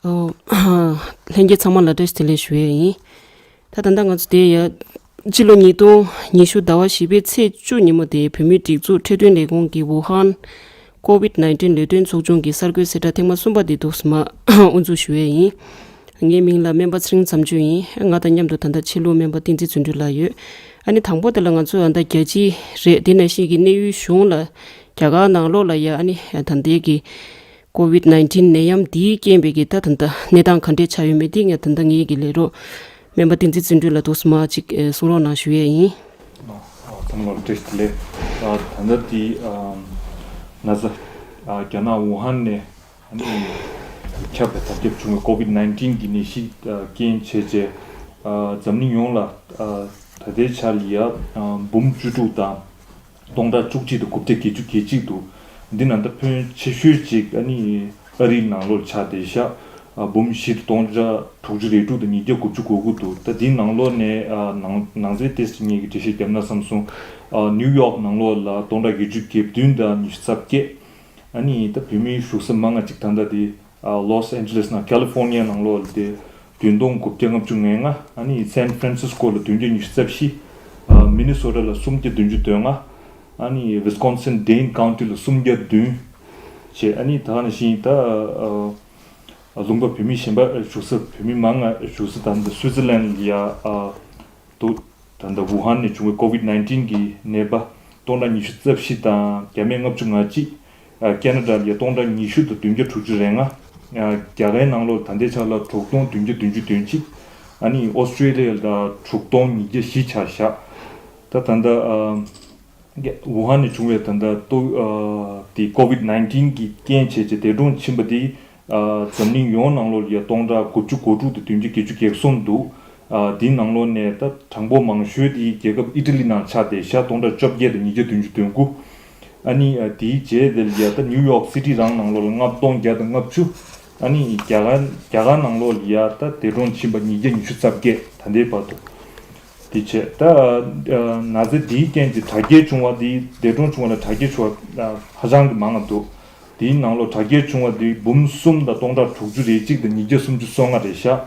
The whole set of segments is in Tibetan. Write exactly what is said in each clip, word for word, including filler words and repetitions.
ལྷན་རྒྱས་ཚང་མ་ལ་བཀྲ་ཤིས་བདེ་ལེགས་ཞུ་ཡས་ཡིན། ད་ད་ལྟ་ང་ཚོ་དེ་ཡ། སྤྱི་ལོ་ཉིས་སྟོང་ཉི་ཤུ་ཟླ་བ་བཞི་པའི་ཚེས་བཅུ་ཉིན་མོ་དེ་བོད་མིའི་སྒྲིག་འཛུགས་འཕྲོད་བསྟེན་ལས་ཁུངས་ཀྱི་ཝུ་ཧན་ཀོ་ཝིད་ནའིན་ཊིན་ལས་དོན་ཚོགས་ཆུང་གི་གསར་འགོད་གསལ་བསྒྲགས་ཐེངས་མ་གསུམ་པ་དེ་འདུག་སེ་མར་དབུ་འཛུགས་ཞུ་ཡས་ཡིན། ངའི་མིང་ལ་སྨན་པ་ཚེ་རིང་མཚམས་གཅོད་ཡིན། ང་དང་མཉམ་དུ་ད་ལྟ་ཕྱི་ལུགས་སྨན་པ་བསྟན་འཛིན་བརྩོན་འགྲུས་ལགས་ཡོད། ཨ་ནི་དང་པོ་དེ་ལ་ང་ཚོ་ཨ་ད་རྒྱལ་སྤྱི་རེད། དེ་ནང་བཞིན་གྱི་གནས་ཡུལ་གཞུང་ལ་རྒྱ་གར་ནང་ལོགས་ལ་ཡ་ཨ་ནི་ད་ལྟའི་གི་ཀོ་ཝིད་ནའིན་ཊིན་ནད་ཡམས་འདིའི་རྐྱེན་པས་ཀྱི་ད་ད་ལྟ་གནས་སྟངས་ག་འདྲས་ཆགས་ཡོད་མེད་དེ་ངས་ད་ལྟ་ངེད་ཀྱི་ལས་རོགས་སྨན་པ་བསྟན་འཛིན་བརྩོན་འགྲུས་ལ་འདུག་སེ་མར་ཅིག་གསུང་རོགས་གནང་ཞུ་ཡས་ཡིན། ཨ། ཚང་མ་ལ་བཀྲ་ཤིས་བདེ་ལེགས། ཨ། ད་ལྟ་དེ་ཨ་ན་ཚ་ཨ་རྒྱ་ནག་ཝུ་ཧན་ནས་ཨ་ནི་ཁྱབ་པའི་དར་ཁྱབ་བྱུང་བའི་ཀོ་ཝིད་ནའིན་ཊིན་གྱི་ནད་གཞི་ཨ་རྐྱེན་བྱས་རྗེས་ཨ་འཛམ་གླིང་ཡོངས་ལ་ཨ་ད་ལྟའི་ཆར་ལ་ཡ་ཨ་འབུམ་བཅུ་དྲུག་དང་སྟོང་ཕྲག་བཅུ་གཅིག་དང་དགུ་བརྒྱ་བརྒྱད་ཅུ་གྱ་གཅིག་འདུག། འདི་ནང་ད་ཕོན་ཆེ་ཤོས་ཅིག་ཨ་ནི་ཨ་རིའི་ནང་ལོགས་ཆགས་བསྡད་ཤག། ཨ་འབུམ་བཞི་དང་སྟོང་ཕྲག་དྲུག་ཅུ་རེ་དྲུག་དང་ཉིས་བརྒྱ་དགུ་བཅུ་གོ་དགུ་འདུག། ད་འདིའི་ནང་ལོགས་ནས་ཨ་ནང་ནང་ཚན་ཏོག་ཙམ་ངེད་ཀྱིས་འགྲེལ་བཤད་བརྒྱབ་ན་བསམ་སོང་། ཨ་ནིའུ་ཡོག་ནང་ལོགས་ལ་སྟོང་ཕྲག་བརྒྱད་ཅུ་གྱ་བདུན་དང་ཉི་ཤུ་རྩ་བརྒྱད། ཨ་ནི་ད་བོད་མིའི་བཞུགས་ས་མང་ང་ཅིག་ད་ལྟ་དེ་ཨ་ལོས་ཨན་ཇེ་ལེས་ནང་ཀ་ལི་ཧྥོར་ནི་ཡ་ནང་ལོགས་ལ་དེ་བདུན་སྟོང་དགུ་བརྒྱ་ལྔ་བཅུ་ང་ལྔ། ཨ་ནི་སན་ཧྥ་རན་སིས་ཀོ་ལ་བདུན་བརྒྱ་ཉི་ཤུ་རྩ་བཞི། ཨ་མི་ནི་སོ་ཊ་ལ་སུམ་བརྒྱ་བདུན་ཅུ་དོན་ལྔ། ཨ་ནི་ཝི་སི་ཀོན་སིན་ཌེན་ཀའུན་ཊི་ལ་སུམ་བརྒྱ་བདུན། བྱས། ཨ་ནི་ད་ག་ནང་བཞིན་ད་ཨ་ཨ་ལུང་པ་བོད་མི་གཞན་པ་བཞུགས་ས་བོད་མི་མང་ང་བཞུགས་ས་ད་ལྟ་སུའི་ཙི་ལན་ལ་ཡ་ཨ་འདུག། ད་ལྟ་ཝུ་ཧན་ནས་བྱུང་བའི་ཀོ་ཝིད་ནའིན་ཊིན་གྱི་ནད་པ་སྟོང་ཕྲག་ཉི་ཤུ་རྩ་བཞི་དང་བརྒྱ་མེད་ལྔ་བཅུ་ང་གཅིག། ཨ་ཁེ་ན་ཌ་ལ་ཡ་སྟོང་ཕྲག་ཉི་ཤུ་དང་བདུན་བརྒྱ་དྲུག་ཅུ་རེ་ལྔ། ཨ་རྒྱ་གར་ནང་ལོགས་ད་ལྟའི་ཆར་ལ་དྲུག་སྟོང་བདུན་བརྒྱ་བདུན་ཅུ་དོན་གཅིག། ཨ་ནི་ཨོ་སི་ཀྲེ་ལི་ཡ་ལ་དྲུག་སྟོང་ཉིས་བརྒྱ་བཞི་ཆགས་བཞག། ད་ད་ལྟ་ཨ་ཝུ་ཧན་ནས་བྱུང་བའི་ད་ལྟ་ཏོག་ཨ་དེ་ཀོ་ཝིད་ནའིན་ཊིན་གྱི་རྐྱེན་བྱས་རྗེས་འདས་གྲོངས་ཕྱིན་པ་དེ་ཨ་འཛམ་གླིང་ཡོངས་ནང་ལོགས་ལ་ཡ་སྟོང་ཕྲག་དགུ་བཅུ་གོ་དྲུག་དང་བདུན་བརྒྱ་བརྒྱད་ཅུ་གྱ་གསུམ་འདུག། ཨ་དེའི་ནང་ལོགས་ནས་ད་གྲངས་འབོར་མང་ཤོས་དེ་རྒྱལ་ཁབ་ཨི་ཊ་ལི་ནང་ཆགས་བསྡད་ཤག། སྟོང་ཕྲག་བཅོ་བརྒྱད་དང་ཉིས་བརྒྱ་བདུན་ཅུ་དོན་དགུ། ཨ་ནི་ཨ་དེའི་རྗེས་དེ་ལ་ཡ་ད་ནིའུ་ཡོག་སི་ཊི་རང་ནང་ལོགས་ལ་ལྔ་སྟོང་བརྒྱ་དང་ལྔ་བཅུ། ཨ་ནི་རྒྱ་གར་རྒྱ་གར་ནང་ལོགས་ལ་ཡ་ད་འདས་གྲོངས་ཕྱིན་པ་ཉིས་བརྒྱ་ཉི་ཤུ་རྩ་བརྒྱད། ད་ལྟའི་བར་དུ། དེ་བྱས་ད་ཨ་ན་ཚ་འདིའི་རྐྱེན་གྱིས་དྲག་སྐྱེད་བྱུང་བ་དེ་འདས་གྲོངས་བྱུང་བ་ལ་དྲག་སྐྱེད་བྱུང་བ་ཨ་ཧ་ཅང་གི་མང་ང་འདུག། དེའི་ནང་ལོགས་དྲག་སྐྱེད་བྱུང་བ་དེ་འབུམ་གསུམ་དང་སྟོང་ཕྲག་དྲུག་ཅུ་རེ་གཅིག་དང་ཉིས་བརྒྱ་སུམ་ཅུ་སོ་ལྔ་རེད་ཤག།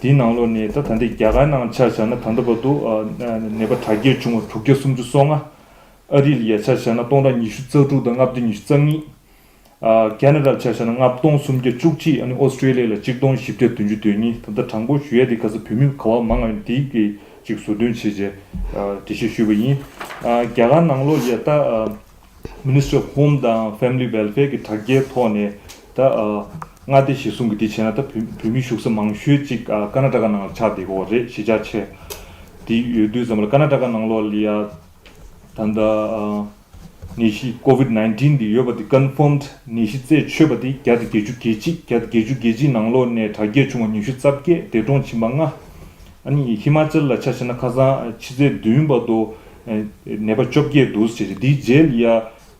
དེའི་ནང་ལོགས་ནས་ད་ད་ལྟའི་རྒྱ་གར་ནང་ཆ་བཞག་ན་ད་ལྟ་བར་དུ་ཨ་ནད་པ་དྲག་སྐྱེད་བྱུང་བ་དྲུག་བརྒྱ་སུམ་ཅུ་སོ་ལྔ། ཨ་རི་ལ་ཡ་ཆ་བཞག་ན་སྟོང་ཕྲག་ཉི་ཤུ་རྩ་དྲུག་དང་ལྔ་བརྒྱ་ཉི་ཤུ་རྩ་གཉིས། ཨ་ཁེ་ན་ཌ་ལ་ཆ་བཞག་ན་ལྔ་སྟོང་སུམ་བརྒྱ་བཅུ་གཅིག། ཨ་ནི་ཨོ་སི་ཀྲེ་ལི་ཡ་ལ་གཅིག་སྟོང་བཞི་བརྒྱ་བདུན་ཅུ་དོན་གཉིས། ད་ལྟ་དྲང་པོ་ཞུ་ཡ་དེ་ག་ཚོད་བོད་མི་ག་པར་མང་ང་ཡོད་དེ་གི་ཅིག་ཟུར་འདོན་བྱས་རྗེས་ཨ་འགྲེལ་བཤད་ཞུས་པ་ཡིན། ཨ་རྒྱ་གར་ནང་ལོགས་ལ་ཡ་ད་ཨ་Ministry of Home དང་Family Welfare གི་དྲ་རྒྱའི་ཐོག་ནས་ད་ཨ་མངའ་སྡེ་གཞིར་བཟུང་གི་དེ་བྱས་ན་ད་བོད་བོད་མི་བཞུགས་ས་མང་ཤོས་ཅིག་ཨ་ཀར་ན་ཊ་ཀ་ནང་ལ་ཆགས་བསྡད་ཀྱི་ཡོད་རེད། གཞིས་ཆགས་ཆེ་དེ་ཡོད་དུས་ཙམ་ལ་ཀར་ན་ཊ་ཀ་ནང་ལོགས་ལ་ཡ། ད་ལྟ་ཨ་ནད་གཞི་ཀོ་ཝིད་ནའིན་ཊིན་འདི་ཡོད་པ་འདི་ཀོན་ཕོམ་ཌི་ནད་གཞི་རྩད་ཆོད་པ་འདི་བརྒྱ་དང་བརྒྱད་ཅུ་གྱ་གཅིག། བརྒྱ་དང་བརྒྱད་ཅུ་གྱ་གཅིག་ནང་ལོགས་ནས་དྲག་སྐྱེད་བྱུང་བ་ཉི་ཤུ་རྩ་བརྒྱད། འདས་གྲོངས་ཕྱིན་པ་ལྔ། ཨ་ནི་ཧི་མ་ཅལ་ལ་ཆ་བཞག་ན་ཁ་སང་ཕྱི་ཚེས་བདུན་བར་དུ་ཨ་ནད་པ་བཅོ་བརྒྱད་འདུག་ཟེར། འདིའི་རྗེས་ལ་ཡ་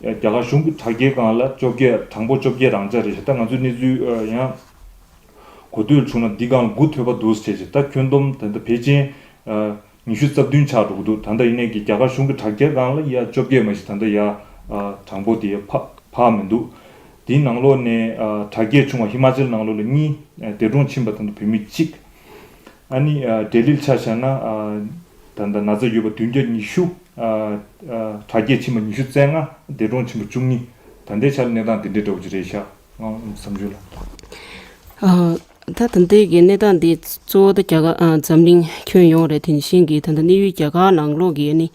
རྒྱ་གར་གཞུང་གི་དྲ་རྒྱའི་སྒང་ལ་བཅོ་བརྒྱད། གྲངས་འབོར་བཅོ་བརྒྱད་རང་འཇགས་རེད་ཤག། ད་ང་ཚོའི་གནས་ཚུལ་ཨ་ཡང་གོ་ཐོས་བྱུང་ན་འདི་སྒང་ལ་དགུ་ཐོན་པ་འདུག་ཟེར་བྱས། ད་ཁྱོན་བསྡོམས་ད་ལྟ་ཕལ་ཆེར་ཨ་ཉི་ཤུ་རྩ་བདུན་ཆགས་འགྲོ་གི་འདུག། ད་ལྟ་ཡིན་ནའི་གི་རྒྱ་གར་གཞུང་གི་དྲ་རྒྱའི་སྒང་ལ་ཡ་བཅོ་བརྒྱད་མ་གཞི་ད་ལྟ་ཡ་ཨ་གྲངས་འབོར་དེ་ཡ་ཕ་ཕར་མི་འདུག། དེའི་ནང་ལོགས་ནས་ཨ་དྲག་སྐྱེད་བྱུང་བ་ཧི་མ་ཅལ་ནང་ལོགས་ལ་གཉིས། ཨ་འདས་གྲོངས་ཕྱིན་པ་ད་ལྟ་བོད་མི་གཅིག། ཨ་ནི་ཨ་ལྡི་ལིར་ཆ་བཞག་ན་ཨ་ད་ལྟ་ན་ཚ་ཡོད་པ་བདུན་བརྒྱ་ཉི་ཤུ། ཨ་ཨ་དྲག་སྐྱེད་ཕྱིན་པ་ཉི་ཤུ་རྩ་ལྔ། འདས་གྲོངས་ཕྱིན་པ་བཅུ་གཉིས། ད་ལྟའི་ཆར་གནས་སྟངས་དེ་འདྲའི་འདྲ་བོ་ཅིག་རེད་ཤག། ང་བསམ་ཚུལ་ལ། ཨ་ད་ད་ལྟའི་གི་གནས་སྟངས་འདི་གཙོ་བོ་ད་རྒྱ་གར་ཨ་འཛམ་གླིང་ཁྱོན་ཡོངས་རེད། དེ་བཞིན་གྱི་ད་ལྟ་གནས་ཡུལ་རྒྱ་གར་ནང་ལོགས་ཀྱི་ཨ་ནི་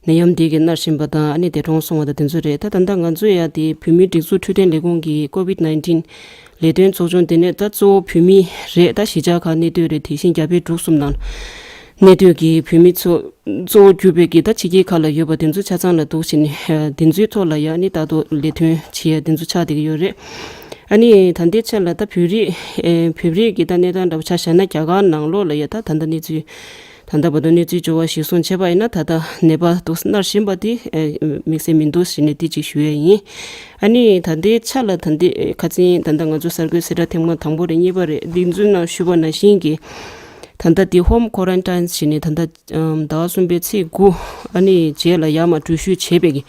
ནད་ཡམས་འདི་གི་མནར་བཞིན་པ་དང་ཨ་ནི་འདས་གྲོངས་སོང་བ་དང་དེ་ཚོ་རེད། ད་ད་ལྟ་ང་ཚོ་ཡ་དེ་བོད་མིའི་སྒྲིག་འཛུགས་འཕྲོད་བསྟེན་ལས་ཁུངས་ཀྱི་ཀོ་ཝིད་ནའིན་ཊིན་ལས་དོན་ཚོགས་ཆུང་དེ་ནས་ད་གཙོ་བོ་བོད་མི་རེད། ད་གཞིས་ཆགས་ཁག་གནས་སྡོད་རེད། དེ་བཞིན་རྒྱ་བལ་འབྲུག་གསུམ་ནང་གནས་སྡོད་ཀྱི་བོད་མི་ཚོ་གཙོ་བོ་གྱུར་པའི་གི་ད་ཕྱི་རྒྱལ་ཁག་ལ་ཡོད་པ་དེ་ཚོ་ཆ་ཚང་ལ་འདུག་བྱས་ནས་དེ་ཚོའི་ཐོག་ལ་ཡ་ནི་ད་དུང་ལས་དོན་བྱེད་ཡ་དེ་ཚོ་ཆགས་བསྡད་ཀྱི་ཡོད་རེད། ཨ་ནི་ད་ལྟའི་ཆ་ལ་ད་བོད་རིགས་ཨེ་བོད་རིགས་ཀྱི་ད་གནས་སྟངས་འདྲ་པོ་ཆ་བཞག་ན་རྒྱ་གར་ནང་ལོགས་ལ་ཡ་ད་ད་ལྟ་གནས་ཚུལ་ད་ལྟ་བར་དུ་གནས་ཚུལ་འབྱོར་བ་གཞིར་བཟུང་བྱས་པ་ཡིན་ན་ད་ལྟ་ནད་པ་འདུག་མནར་བཞིན་པ་དེ་ཨེ་དམིགས་བསལ་མི་འདུག་ཟེར་ནས་དེ་གཅིག་ཞུ་ཡ་ཡིན། ཨ་ནི་ད་ལྟའི་ཆ་ལ་ད་ལྟའི་ཁ་སང་ད་ལྟ་ང་ཚོ་གསར་འགོད་གསལ་བསྒྲགས་ཐེངས་མ་དང་པོ་རེད། གཉིས་པ་རེད། འདི་ཚོའི་ནང་ཞུས་པ་ནང་བཞིན་གྱི་ད་ལྟ་དེ་ཧོམ་ཁོ་རན་ཊིན་ཟེར་ནས་ད་ལྟ་ཟླ་བ་གསུམ་པའི་ཚེས་དགུ་ཨ་ནི་རྗེས་ལ་ཡར་མར་འགྲུལ་བཞུད་བྱས་པའི་གི་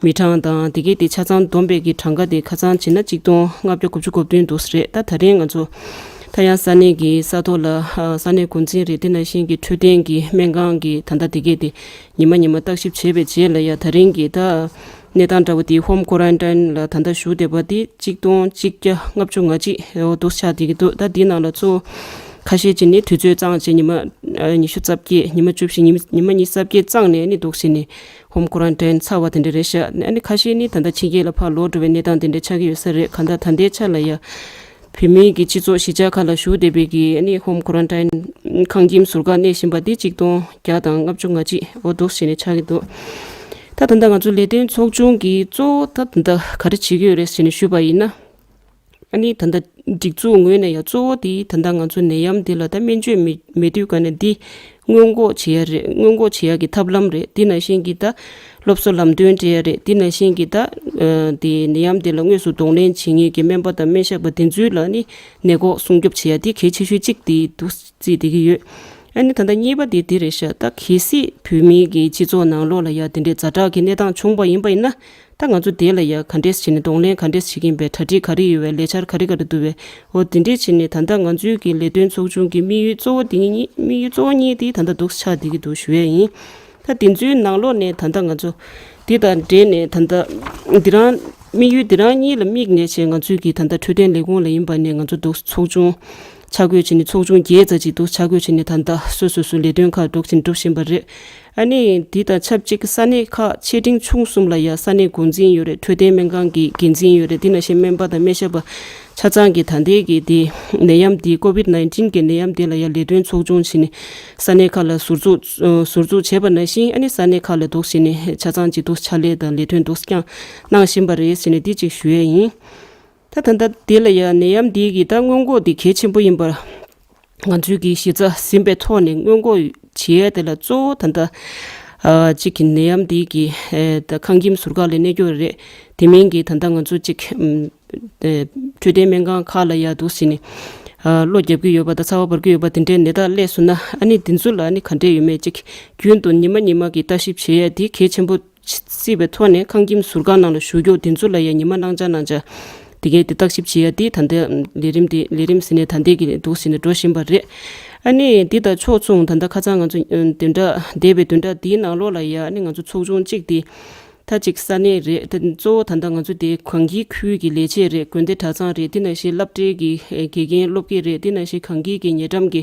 མི་གྲངས་དང་དེ་གའི་དེ་ཆ་ཚང་བསྡོམས་པའི་གི་གྲངས་ཀ་དེ་ཁ་སང་བྱས་ན་གཅིག་སྟོང་ལྔ་བརྒྱ་དགུ་བཅུ་གོ་བདུན་འདུག་ཟེར་རེད། ད་ད་རིང་ང་ཚོ་ ད་ཡང་ས་གནས་ཀྱི་ས་ཐོག་ལ་ཨ་ས་གནས་འགོ་འཛིན་རེད། དེ་ནང་བཞིན་གྱི་འཕྲོད་བསྟེན་གྱི་སྨན་ཁང་གི་ད་ལྟ་དེ་གས་དེ་ཉི་མ་ཉི་མ་བརྟག་ཞིབ་བྱས་པའི་རྗེས་ལ་ཡ་ད་རིང་གི་ད་གནས་སྟངས་འདྲ་བོ་དེ་ཧོམ་ཁོ་རན་ཊིན་ལ་ད་ལྟ་བཞུགས་བསྡད་པ་དེ་གཅིག་སྟོང་གཅིག་བརྒྱ་ལྔ་བཅུ་ང་གཅིག་འོ་འདུག་ཆགས་བསྡད་ཀྱི་འདུག་ད་འདིའི་ནང་ལ་གཙོ་བོ་ཁ་ཤས་ཅིག་ནི་དུས་ཚོད་གཙང་བྱས་ཉི་མ་ཨ་ཉི་ཤུ་རྩ་བརྒྱད། ཉི་མ་བཅུ་བཞི། ཉི་མ་ཉི་མ་ཉི་ཤུ་རྩ་བརྒྱད་གཙང་ནས་ནི་འདུག་བྱས་ནས་ཧོམ་ཁོ་རན་ཊིན་ཚར་བ་དེ་འདྲ་རེད་ཤག་ཨ་ནི་ཁ་ཤས་ནི་ད་ལྟ་ཕྱི་རྒྱལ་ལ་ཕར་ལོག་འགྲོ་བའི་གནས་སྟངས་དེ་འདྲ་ཆགས་ཀྱི་ཡོད་ས་རེད། གང་ལྟར་ད་ལྟའི་ཆ་ལ་ཡ་བོད་མིའི་གི་སྤྱི་ཚོགས་གཞིས་ཆགས་ཁག་ལ་བཞུགས་བསྡད་པའི་གི་ཨ་ནི་ཧོམ་ཁོ་རན་ཊིན་ཁང་ཁྱིམ་ཟུར་བཀག་གནས་བཞིན་པ་དེ་གཅིག་སྟོང་བརྒྱ་དང་ལྔ་བཅུ་ང་གཅིག་འོ་འདུག་བྱས་ནས་ཆགས་ཀྱི་འདུག་ད་ད་ལྟ་ང་ཚོ་ལས་དོན་ཚོགས་ཆུང་གི་གཙོ་བོ་ད་ད་ལྟ་ག་རེ་བྱེད་ཀྱི་ཡོད་རེད་ཟེར་ནས་ཞུས་པ་ཡིན་ན། ཨ་ནི་ད་ལྟ་སྒྲིག་འཛུགས་ངོས་ནས་ཡང་གཙོ་བོ་དེ་ད་ལྟ་ང་ཚོ་ནད་ཡམས་འདི་ལ་ད་སྨན་བཅོས་མི་མེད་དུས་ག་ནས་འདི་སྔོན་འགོག་བྱེད་ཡ་རེད། སྔོན་འགོག་བྱེད་ཡ་གི་ཐབས་ལམ་རེད། དེ་ནང་བཞིན་གྱི་ད་སློབ་གསོ་ལམ་སྟོན་སྤྲད་ཡ་རེད། དེ་ནང་བཞིན་གྱི་ད་ཨ་དེ་ནད་ཡམས་འདི་ལ་དངོས་སུ་གདོང་ལེན་བྱེད་མཁན་གྱི་སྨན་པ་དང་སྨན་ཞབས་པ་དེ་ཚོའི་ལ་ནི་ནད་འགོག་སྲུང་སྐྱོབ་བྱེད་ཡ་དེ་གལ་ཆེ་ཤོས་གཅིག་དེ་འདུག་བརྩིས་བསྡད་ཀྱི་ཡོད། ཨ་ནི་ད་ལྟ་གཉིས་པ་དེ་དེ་རེད་ཤག་ད་གལ་སྲིད་བོད་མིའི་གི་སྤྱི་ཚོགས་ནང་ལོགས་ལ་ཡ་དེ་འདྲའི་ཛ་དྲག་གི་གནས་སྟངས་བྱུང་པ་ཡིན་པ་ཡིན་ན། ད་ང་ཚོ་དེ་ལ་ཡ་ག་འདྲས་བྱས་ནས་གདོང་ལེན་ག་འདྲས་བྱེད་ཀྱིན་པའི་གྲ་སྒྲིག་ག་རེ་ཡོད་པའི་ལས་འཆར་ག་རེ་ག་རེ་འདུག་པའི་འོ་དེ་འདྲས་བྱས་ནས་ད་ལྟ་ང་ཚོའི་གི་ལས་དོན་ཚོགས་ཆུང་གི་དམིགས་ཡུལ་གཙོ་བོ་དེ་གཉིས་དམིགས་ཡུལ་གཙོ་བོ་གཉིས་དེ་ད་ལྟ་འདུག་ཆགས་བསྡད་ཀྱི་འདུག་ཞུ་ཡས་ཡིན། ད་དེ་ཚོའི་ནང་ལོགས་ནས་ད་ལྟ་ང་ཚོ་དེ་དང་འབྲེལ་ནས་ད་ལྟ་འདི་རང་དམིགས་ཡུལ་འདི་རང་གཉིས་ལ་དམིགས་ནས་བྱས་ང་ཚོའི་གི་ད་ལྟ་འཕྲོད་བསྟེན་ལས་ཁུངས་ལ་ཡིན་པ་ནས་ང་ཚོ་འདུག་ཚོགས་ཆུང་ཆ་བགོས་བྱས་ནས་ཚོགས་ཆུང་བརྒྱད་ཙམ་ཅིག་འདུག་ཆ་བགོས་བྱས་ནས་ད་ལྟ་སོ་སོ་སོའི་ལས་དོན་ཁག་འདུག་ཅིག་སྒྲུབ་བཞིན་པ་རེད། ཨ་ནི་འདི་དང་ཆབས་ཅིག་ས་གནས་ཁག་ཆེ་འབྲིང་ཆུང་གསུམ་ལ་ཡ་ས་གནས་འགོ་འཛིན་ཡོད་རེད། འཕྲོད་བསྟེན་སྨན་ཁང་གི་འགན་འཛིན་ཡོད་རེད། དེ་ནང་བཞིན་སྨན་པ་དང་སྨན་ཞབས་པ་ཆ་ཚང་གི་ད་ལྟའི་གི་དེ་ནད་ཡམས་འདི་ཀོ་བིད་ནའིན་ཊིན་གི་ནད་ཡམས་འདི་ལ་ཡ་ལས་དོན་ཚོགས་ཆུང་བྱས་ནས་ས་གནས་ཁག་ལ་ཟུར་འཛུགས་ཨ་ཟུར་འཛུགས་བྱས་པ་ནང་བཞིན་ཨ་ནི་ས་གནས་ཁག་ལ་འདུག་བྱས་ནས་ཆ་ཚང་གཅིག་འདུག་ཕྱག་ལས་དང་ལས་དོན་འདུག་བསྐྱངས་གནང་བཞིན་པ་རེད་ཟེར་ནས་འདི་གཅིག་ཞུ་ཡས་ཡིན། ད་ད་ལྟ་དེ་ལ་ཡང་ནད་ཡམས་འདི་གི་ད་སྔོན་འགོག་འདི་གལ་ཆེན་པོ་ཡིན་པར་ང་ཚོའི་གི་གཞི་རྩ་ཟིན་པའི་ཐོག་ནས་སྔོན་འགོག་བྱེད་ཡས་དེ་ལ་གཙོ་བོ་ད་ལྟ་ཨ་གཅིག་གི་ནད་ཡམས་འདི་གི་ཨེ་ད་ཁང་ཁྱིམ་ཟུར་བཀག་ལ་གནས་རྒྱུ་རེད། དེ་མིན་གྱི་ད་ལྟ་ང་ཚོ་གཅིག་ཨམ་ཨེ་འཕྲོད་བསྟེན་སྨན་ཁང་ཁག་ལ་ཡ་འདུག་ཟེར་ནས་ཨ་གློ་རྒྱག་གི་ཡོད་པ་དང་ཚ་བ་འབར་གི་ཡོད་པ་དེ་འདྲའི་ནད་རྟགས་སླེབས་སོང་ན་ཨ་ནི་དེ་ཚོ་ལ་ཨ་ནི་ག་འདྲས་ཡོད་མེད་གཅིག་རྒྱུན་དུ་ཉི་མ་ཉི་མ་གི་ལྟ་ཞིབ་བྱེད་ཡས་དེ་གལ་ཆེན་པོ་བརྩིས་པའི་ཐོག་ནས་ཁང་ཁྱིམ་ཟུར་བཀག་ནང་ལ་བཞུགས་རྒྱུ་དེ་ཚོ་ལ་ཡང་ཉི་མ་གནང་འཆར་གནང་འཆར་དེ་གའི་དེ་བརྟག་ཞིབ་བྱེད་ཡ་དེ་ད་ལྟའི་ལས་རིམ་དེ་ལས་རིམ་ཟེར་ནས་ད་ལྟའི་གི་འདུག་ཟེར་ནས་འགྲོ་བཞིན་པ་རེད། ཨ་ནི་འདི་དང་ཕྱོགས་མཚུངས་ད་ལྟ་ཁ་སང་ང་ཚོ་བདུན་ཕྲག་འདས་པའི་བདུན་ཕྲག་འདིའི་ནང་ལོགས་ལ་ཡ་ཨ་ནི་ང་ཚོ་ཚོགས་ཆུང་གཅིག་དེ་ད་གཅིག་ས་གནས་རེད། དེ་གཙོ་བོ་ད་ལྟ་ང་ཚོ་དེ་གངས་སྐྱིད་ཁུལ་གྱི་ལས་བྱེད་རེད། དགོན་སྡེ་གྲྭ་ཚང་རེད། དེ་ནང་བཞིན་སློབ་གྲྭའི་གི་དགེ་རྒན་སློབ་དགེ་རེད། དེ་ནང་བཞིན་གངས་སྐྱིད་ཀྱི་ཉེ་འགྲམ་གྱི་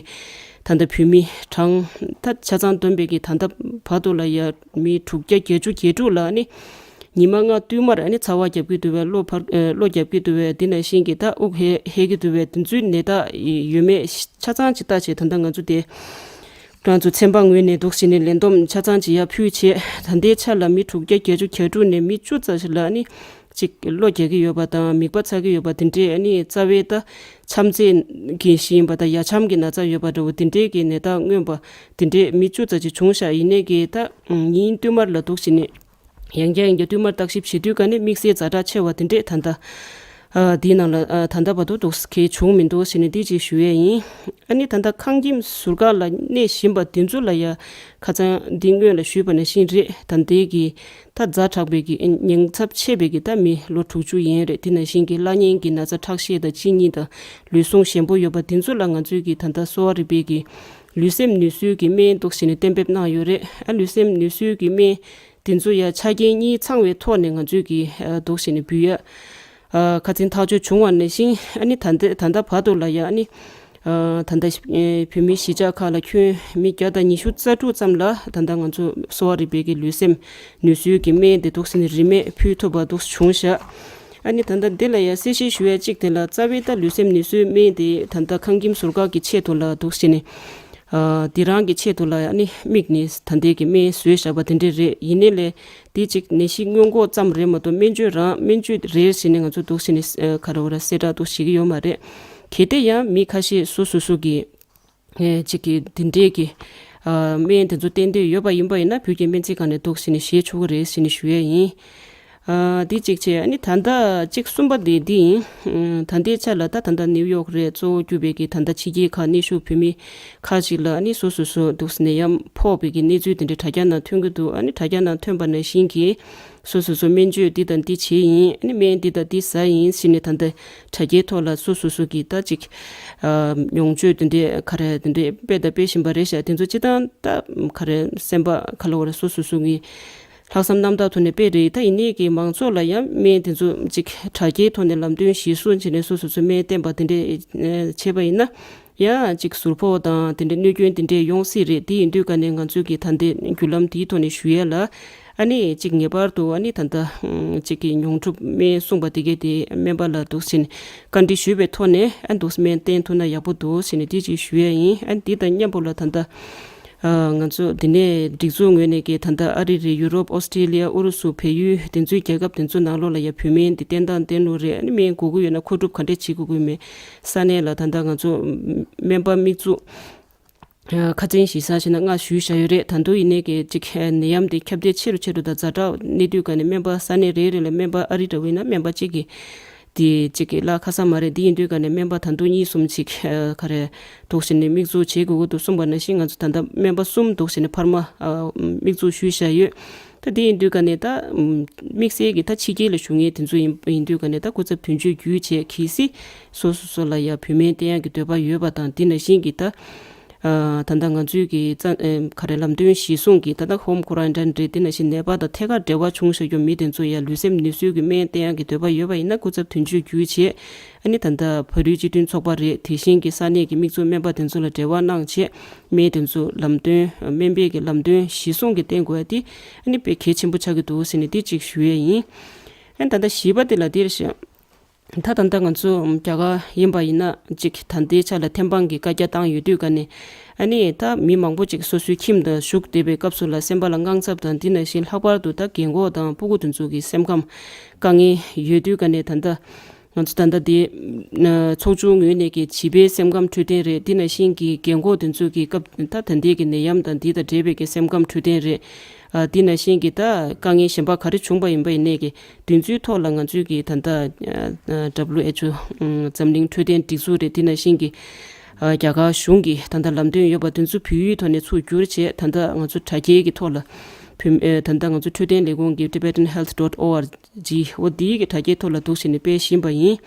ད་ལྟ་བོད་མི་གྲངས་ད་ཆ་ཚང་བསྡོམས་པའི་གི་ད་ལྟ་བར་དུ་ལ་ཡ་མི་དྲུག་བརྒྱ་བརྒྱད་ཅུ་གྱ་དྲུག་ལ་ནི་ཉི་མ་ལྔ་བསྟུད་མར་ཨ་ནི་ཚ་བ་རྒྱབ་ཀྱི་འདུག་པས། གློ་འབར་ཨ་གློ་རྒྱབ་ཀྱི་འདུག་པས། དེ་ནང་བཞིན་གྱི་ད་དབུགས་ཧལ་ཧལ་གྱི་འདུག་པས། དེ་ཚོའི་ནད་རྟགས་ཡོད་མེད་ཆ་ཚང་ཅིག་བལྟ་བྱས་ད་ལྟ་ང་ཚོ་དེ་ང་ཚོ་ཚན་པ་ངོས་ནས་འདུག་ཟེར་ནས་ལན་འདེབས་ཆ་ཚང་ཅིག་ཡར་ཕུལ་བྱས། ད་ལྟའི་ཆ་ལ་མི་དྲུག་བརྒྱ་བརྒྱད་ཅུ་གྱ་དྲུག་ནས་མི་བཅུ་ཙམ་ཞིག་ལ་ནི་གཅིག་གློ་རྒྱག་གི་ཡོད་པ་དང་མིད་པ་ཚ་གི་ཡོད་པ་དེ་འདྲས། ཨ་ནི་རྩ་བའི་ད་ཆམ་ཚད་ཀྱི་ཞིག་ཡིན་པ་དང་ཡ་ཆམ་གྱི་ན་ཚ་ཡོད་པ་འདྲ་བོ་དེ་འདྲས་ཀྱི་ནད་རྟགས་མངོན་པ་དེ་འདྲས་མི་བཅུ་ཙམ་ཅིག་བྱུང་ཤག་ཡིན་ནའི་གི་ད་ཉིན་བསྟུད་མར་ལ་འདུག་ཟེར་ནས། ཡང་བསྐྱར་ཡང་བསྐྱར་བསྟུད་མར་བརྟག་ཞིབ་བྱེད་དུས་ཀ་ནས་དམིགས་བསལ་ཛ་དྲག་ཆེ་བ་དེ་འདྲས་ད་ལྟ་ཨ་འདིའི་ནང་ལ་ཨ་ད་ལྟ་བར་དུ་འདུག་གལ་བྱུང་མི་འདུག་ཟེར་ནས་འདི་ཅིག་ཞུ་ཡས་ཡིན། ཨ་ནི་ད་ལྟ་ཁང་ཁྱིམ་ཟུར་བཀག་ལ་གནས་བཞིན་པ་འདི་ཚོ་ལ་ཡ་ཁ་སང་འདི་སྔོན་ལ་ཞུས་པ་ནང་བཞིན་རེད། ད་ལྟའི་གི་ད་ཛ་དྲག་པའི་གི་ཉེན་ཚབས་ཆེ་བའི་གི་ད་མི་ལོ་དྲུག་ཅུ་ཡན་རེད། དེ་ནང་བཞིན་གྱི་བླ་གཉན་གྱི་ན་ཚ་ཁྲག་ཤེད་དང་གཅིན་སྙི་དང་ལུས་ཟུངས་ཞན་པོ་ཡོད་པ་འདི་ཚོ་ལ་ང་ཚོས་གི་ད་ལྟ་གསོ་བ་རིག་པའི་གི་ལུས་སེམས་ནུས་གསོའི་གི་སྨན་འདུག་ཟེར་ནས་གཏན་འབེབས་གནང་ཡོད་རེད། ཨ་ལུས་སེམས་ནུས་གསོའི་གི་སྨན་དེ་ཚོ་ཡ་ཆ་རྐྱེན་གཉིས་ཚང་བའི་ཐོག་ནས་ང་ཚོས་ཀྱི་ཨ་འདུག་བྱས་ནས་འབུལ་ཡ། ཨ་ཁ་སང་ཐག་གཅོད་བྱུང་བ་ནང་བཞིན་ཨ་ནི་ད་ལྟ་ད་ལྟ་བར་དུ་ལ་ཡ་ཨ་ནི་ཨ་ད་ལྟ་ཨེ་བོད་མི་གཞིས་ཆགས་ཁག་ལ་ཁྱོན་མི་བརྒྱ་དང་ཉི་ཤུ་རྩ་དྲུག་ཙམ་ལ་ད་ལྟ་ང་ཚོ་གསོ་བ་རིག་པའི་གི་ལུས་སེམས་ནུས་གསོའི་གི་སྨན་དེ་འདུག་བྱས་ནས་རིན་མེད་ཕུལ་ཐུབ་པ་འདུག་བྱུང་ཤག་ཨ་ནི་ད་ལྟ་འདི་ལ་ཡ་གསལ་བཤད་ཞུ་ཡ་གཅིག་དེ་ལ་རྩ་བའི་ད་ལུས་སེམས་ནུས་གསོའི་སྨན་དེ་ད་ལྟ་ཁང་ཁྱིམ་ཟུར་བཀག་གི་ཆེད་དུ་ལ་འདུག་བྱས་ནས། ཨ་འདི་རང་གི་ཆེད་དུ་ལ་ཨ་ནི་དམིགས་ནས་ད་ལྟའི་གི་སྨན་བཟོས་བཞག་པ་དེ་འདྲས་རེད། ཡིན་ནའི་ལས་དེ་གཅིག་ནད་གཞི་སྔོན་འགོག་ཙམ་རེད་མ་གཏོགས་སྨན་བཅོས་རང་སྨན་བཅོས་རེད་ཟེར་ནས་ང་ཚོ་འདུག་བྱས་ནས་ཨ་ག་རེ་བ་ར་གསལ་བསྒྲགས་འདུག་བྱེད་ཀྱི་ཡོད་མ་རེད། གལ་ཏེ་ཡང་མི་ཁ་ཤས་སོ་སོ་སོ་གི་ཨེ་གཅིག་གི་དེ་འདྲས་ཀྱི་ཨ་སྨན་དེ་ཚོ་བསྟེན་འདོད་ཡོད་པ་ཡིན་པ་ཡིན་ན་བོད་ཀྱི་སྨན་རྩིས་ཁང་ནས་འདུག་བྱས་ནས་བཞེས་ཆོག་གི་རེད་ཟེར་ནས་ཞུ་ཡས་ཡིན། ཨ་འདི་གཅིག་བྱས། ཨ་ནི་ད་ལྟ་གཅིག་གསུམ་པ་དེ་འདི་ཡིན། ཨ་ད་ལྟའི་ཆ་ལ་ད་ད་ལྟ་ནིའུ་ཡོག་རེད། གཙོ་བོ་གྱུར་པའི་གི་ད་ལྟ་ཕྱི་རྒྱལ་ཁག་གནས་བཞུགས་བོད་མི་ཁག་ཅིག་ལ་ཨ་ནི་སོ་སོ་སོ་འདུག་ནད་ཡམས་ཕོག་པའི་གི་གནས་ཚུལ་དེ་འདྲ་དྲ་རྒྱ་ནང་ཐོན་གྱི་འདུག་ཨ་ནི་དྲ་རྒྱ་ནང་ཐོན་པ་ནང་བཞིན་གྱི་སོ་སོ་སོ་སྨན་བཅོས་འདི་དང་འདི་བྱས་ཡིན། ཨ་ནི་སྨན་འདི་དང་འདི་ཟ་ཡིན་ཟེར་ནས་ད་ལྟ་དྲ་རྒྱའི་ཐོག་ལ་སོ་སོ་སོ་གི་ད་ཅིག་ཨ་མྱོང་སྤྱོད་དེ་འདྲས་ག་རེ་དེ་འདྲས་སྤེལ་དང་སྤེལ་བཞིན་པ་རེད་ཤག་དེ་ཚོ་སྤྱི་བཏང་ད་ག་རེ་སེམས་པ་ག་ལ་བ་རེད། སོ་སོ་སོ་གི་ལྷག་བསམ་རྣམ་དག་ཐོག་ནས་སྤེལ་རེད། ད་ཡིན་ནའི་གི་མང་ཚོགས་ལ་ཡང་སྨན་དེ་ཚོ་ཅིག་དྲ་རྒྱའི་ཐོག་ནས་ལམ་སྟོན་གཞིར་བཟུང་བྱས་ནས་སོ་སོ་ཚོས་སྨན་བསྟེན་པ་དེ་འདྲས་ཨ་བྱས་པ་ཡིན་ན་ཡང་ཅིག་ཟུར་ཕོག་དང་དེ་འདྲས་གནོད་སྐྱོན་དེ་འདྲས་ཡོང་སྲིད་རེད། དེ་ཡིན་དུས་ཀ་ནས་ང་ཚོས་ཀྱི་ད་ལྟའི་བརྒྱུད་ལམ་དེའི་ཐོག་ནས་ཞུ་ཡས་ལ་ཨ་ནི་ཅིག་ངེས་པར་དུ་ཨ་ནི་ད་ལྟ་ཅིག་གི་མྱོང་གྲུབ་སྨན་གསུངས་པ་དེ་གས་དེ་སྨན་པ་ལ་འདུག་ཟིན་བཀའ་འདྲི་ཞུས་པའི་ཐོག་ནས་ཨ་འདུག་སྨན་བསྟེན་ཐུབ་ན་ཡག་པོ་འདུག་ཟེར་ནས་དེ་ཅིག་ཞུ་ཡས་ཡིན། ཨ་ནི་དེ་དང་མཉམ་པོ་ལ་ད་ལྟ་ཨ་ང་ཚོ་འདི་ནས་སྒྲིག་འཛུགས་ངོས་ནས་ཀྱི་ད་ལྟ་ཨ་རི་རེད། ཡུ་རོབ། ཨོ་སི་ཀྲི་ལི་ཡ། ཨུ་རུ་སུ། བལ་ཡུལ། དེ་ཚོའི་རྒྱལ་ཁབ་དེ་ཚོའི་ནང་ལོགས་ལ་ཡ་བོད་སྨན་འདི་བསྟེན་སྟངས་བསྟེན་ལུགས་རེད། ཨ་ནི་སྨན་དགོས་ཀྱི་ཡོད་ན་མཁོ་སྒྲུབ་ག་འདྲས་བྱེད་དགོས་ཀྱི་མེད། ས་གནས་ལ་ད་ལྟ་ང་ཚོ་སྨན་པ་དམིགས་བཙུགས་ཨ་ཁ་ཚན་ཞིག་བཟང་ཞིག་ན་ང་ཞུས་བཞག་ཡོད་རེད། ད་དུང་ཡིན་ནའི་གི་ཅིག་ནད་ཡམས་འདི་ཁྱབ་གདལ་ཆེ་རུ་ཆེ་རུ་དང་ཛ་དྲག་གནས་དུས་ཀ་ནས་སྨན་པ་ས་གནས་རེ་རེ་ལ་སྨན་པ་ཨ་རི་འདྲ་བོ་ཡིན་ན་སྨན་པ་གཅིག་གིས་དེ་གཅིག་གི་ལ་ཁ་ས་མ་རེད། དེ་ཡིན་དུས་ཀ་ནས་སྨན་པ་ད་དུང་གཉིས་གསུམ་ཅིག་ཨ་ག་རེ་འདུག་བྱས་ནས་དམིགས་འཛུགས་བྱེད་དགོས་ཀྱི་འདུག་གསུངས་པ་ནང་བཞིན་ང་ཚོ་ད་ལྟ་སྨན་པ་གསུམ་འདུག་བྱས་ནས་འཕར་མ་ཨ་དམིགས་འཛུགས་ཞུས་བཞག་ཡོད། ད་དེ་ཡིན་དུས་ཀ་ནས་ད་ཨམ་དམིགས་བསལ་གྱི་ད་ཕྱི་རྒྱལ་ལ་བཞུགས་མཁན་དེ་ཚོ་ཡིན་ཡིན་དུས་ཀ་ནས་ད་སྐུ་ཚབ་དོན་གཅོད་བརྒྱུད་བྱས་གལ་སྲིད་སོ་སོ་སོ་ལ་ཡ་བོད་སྨན་བསྟེན་ཡག་གི་འདོད་པ་ཡོད་པ་དང་། དེ་ནང་བཞིན་གྱི་ད་ཨ་ད་ལྟ་ང་ཚོའི་གི་རྩ་ཨེམ་ག་རེ་ལམ་སྟོན་གཞིར་བཟུང་གི་ད་ལྟ་ཧོམ་ཁོ་རན་ཊིན་རེད། དེ་ནང་བཞིན་ནད་པ་དང་ཐད་ཀར་འབྲེལ་བ་བྱུང་བཞག་རྒྱུ་མི་དེ་ཚོ་ཡ་ལུས་སེམས་ནུས་གསོའི་གི་སྨན་བསྟེན་ཡག་གི་འདོད་པ་ཡོད་པ་ཡིན་ན་སྐུ་ཚབ་དོན་གཅོད་བརྒྱུད་བྱས། ཨ་ནི་ད་ལྟ་བོད་རིགས་སྤྱི་མཐུན་ཚོགས་པ་རེད། དེ་བཞིན་གྱི་ས་གནས་ཀྱི་དམིགས་བཙུགས་སྨན་པ་དེ་ཚོ་ལ་འབྲེལ་བ་གནང་བྱས། སྨན་དེ་ཚོ་ལམ་སྟོན་སྨན་པའི་གི་ལམ་སྟོན་གཞིར་བཟུང་གི་བསྟེན་དགོས་ཡ་དེ་ཨ་ནི་དཔེ་གལ་ཆེན་པོ་ཆགས་ཀྱི་འདུག་ཟེར་ནས་དེ་གཅིག་ཞུ་ཡས་ཡིན། ཨ་ནི་ད་ལྟ་བཞི་པ་དེ་ལ་འདིར་ཞུ། ད་ད་ལྟ་ང་ཚོ་རྒྱ་གར་ཡིན་པ་ཡིན་ན་ཅིག་ད་ལྟའི་ཆ་ལ་ཐེམ་སྤང་གི་བཀའ་རྒྱ་བཏང་ཡོད་དུས་ཀ་ནས་ཨ་ནི་ད་མི་མང་པོ་ཅིག་སོ་སོའི་ཁྱིམ་དུ་བཞུགས་བསྡད་པའི་སྐབས་སུ་ལ་སེམས་པ་ལ་དངངས་འཚབ་དང་། འདི་ནང་བཞིན་ལྷག་པར་དུ་ད་རྒན་གོག་དང་སྤུ་གུ་དེ་ཚོ་གི་སེམས་ཁམས་དཀའ་ངལ་ཡོད་དུས་ཀ་ནས་ད་ལྟ་ང་ཚོ་ད་ལྟ་དེ་ཨ་ཚོགས་ཆུང་ངོས་ནས་ཀྱི་བྱིས་པའི་སེམས་ཁམས་འཕྲོད་བསྟེན་རེད། འདི་ནང་བཞིན་གྱི་རྒན་གོག་དེ་ཚོ་གི་སྐབས་ད་ད་ལྟའི་གི་ནད་ཡམས་དང་འདི་དང་འབྲེལ་བའི་གི་སེམས་ཁམས་འཕྲོད་བསྟེན་རེད། ཨ་འདི་ནང་བཞིན་གྱི་ད་དཀའ་ངལ་གཞན་པ་ག་རེ་བྱུང་པ་ཡིན་པ་ཡིན་ནའི་གི་དེ་ཚོའི་ཐོག་ལ་ང་ཚོས་ཀྱི་ད་ལྟ་ཨ་ཨ་ཌབ་ལིའུ་ཨེཆ་ཨོ་ཨམ་འཛམ་གླིང་འཕྲོད་བསྟེན་སྒྲིག་འཛུགས་རེད། འདི་ནང་བཞིན་གྱི་ཨ་རྒྱ་གར་གཞུང་གི་ད་ལྟ་ལམ་སྟོན་ཡོད་པ་དེ་ཚོ་བོད་ཡིག་ཐོག་ནས་ཚུར་བསྒྱུར་བྱས། ད་ལྟ་ང་ཚོ་དྲ་རྒྱའི་གི་ཐོག་ལ་བོད་ཨ་ད་ལྟ་ང་ཚོ་འཕྲོད་བསྟེན་ལས་ཁུངས་ཀྱི་tibetan health dot org འོ་འདིའི་གི་དྲ་རྒྱའི་ཐོག་ལ་འདུག་བྱས་ནས་སྤེལ་བཞིན་པ་ཡིན།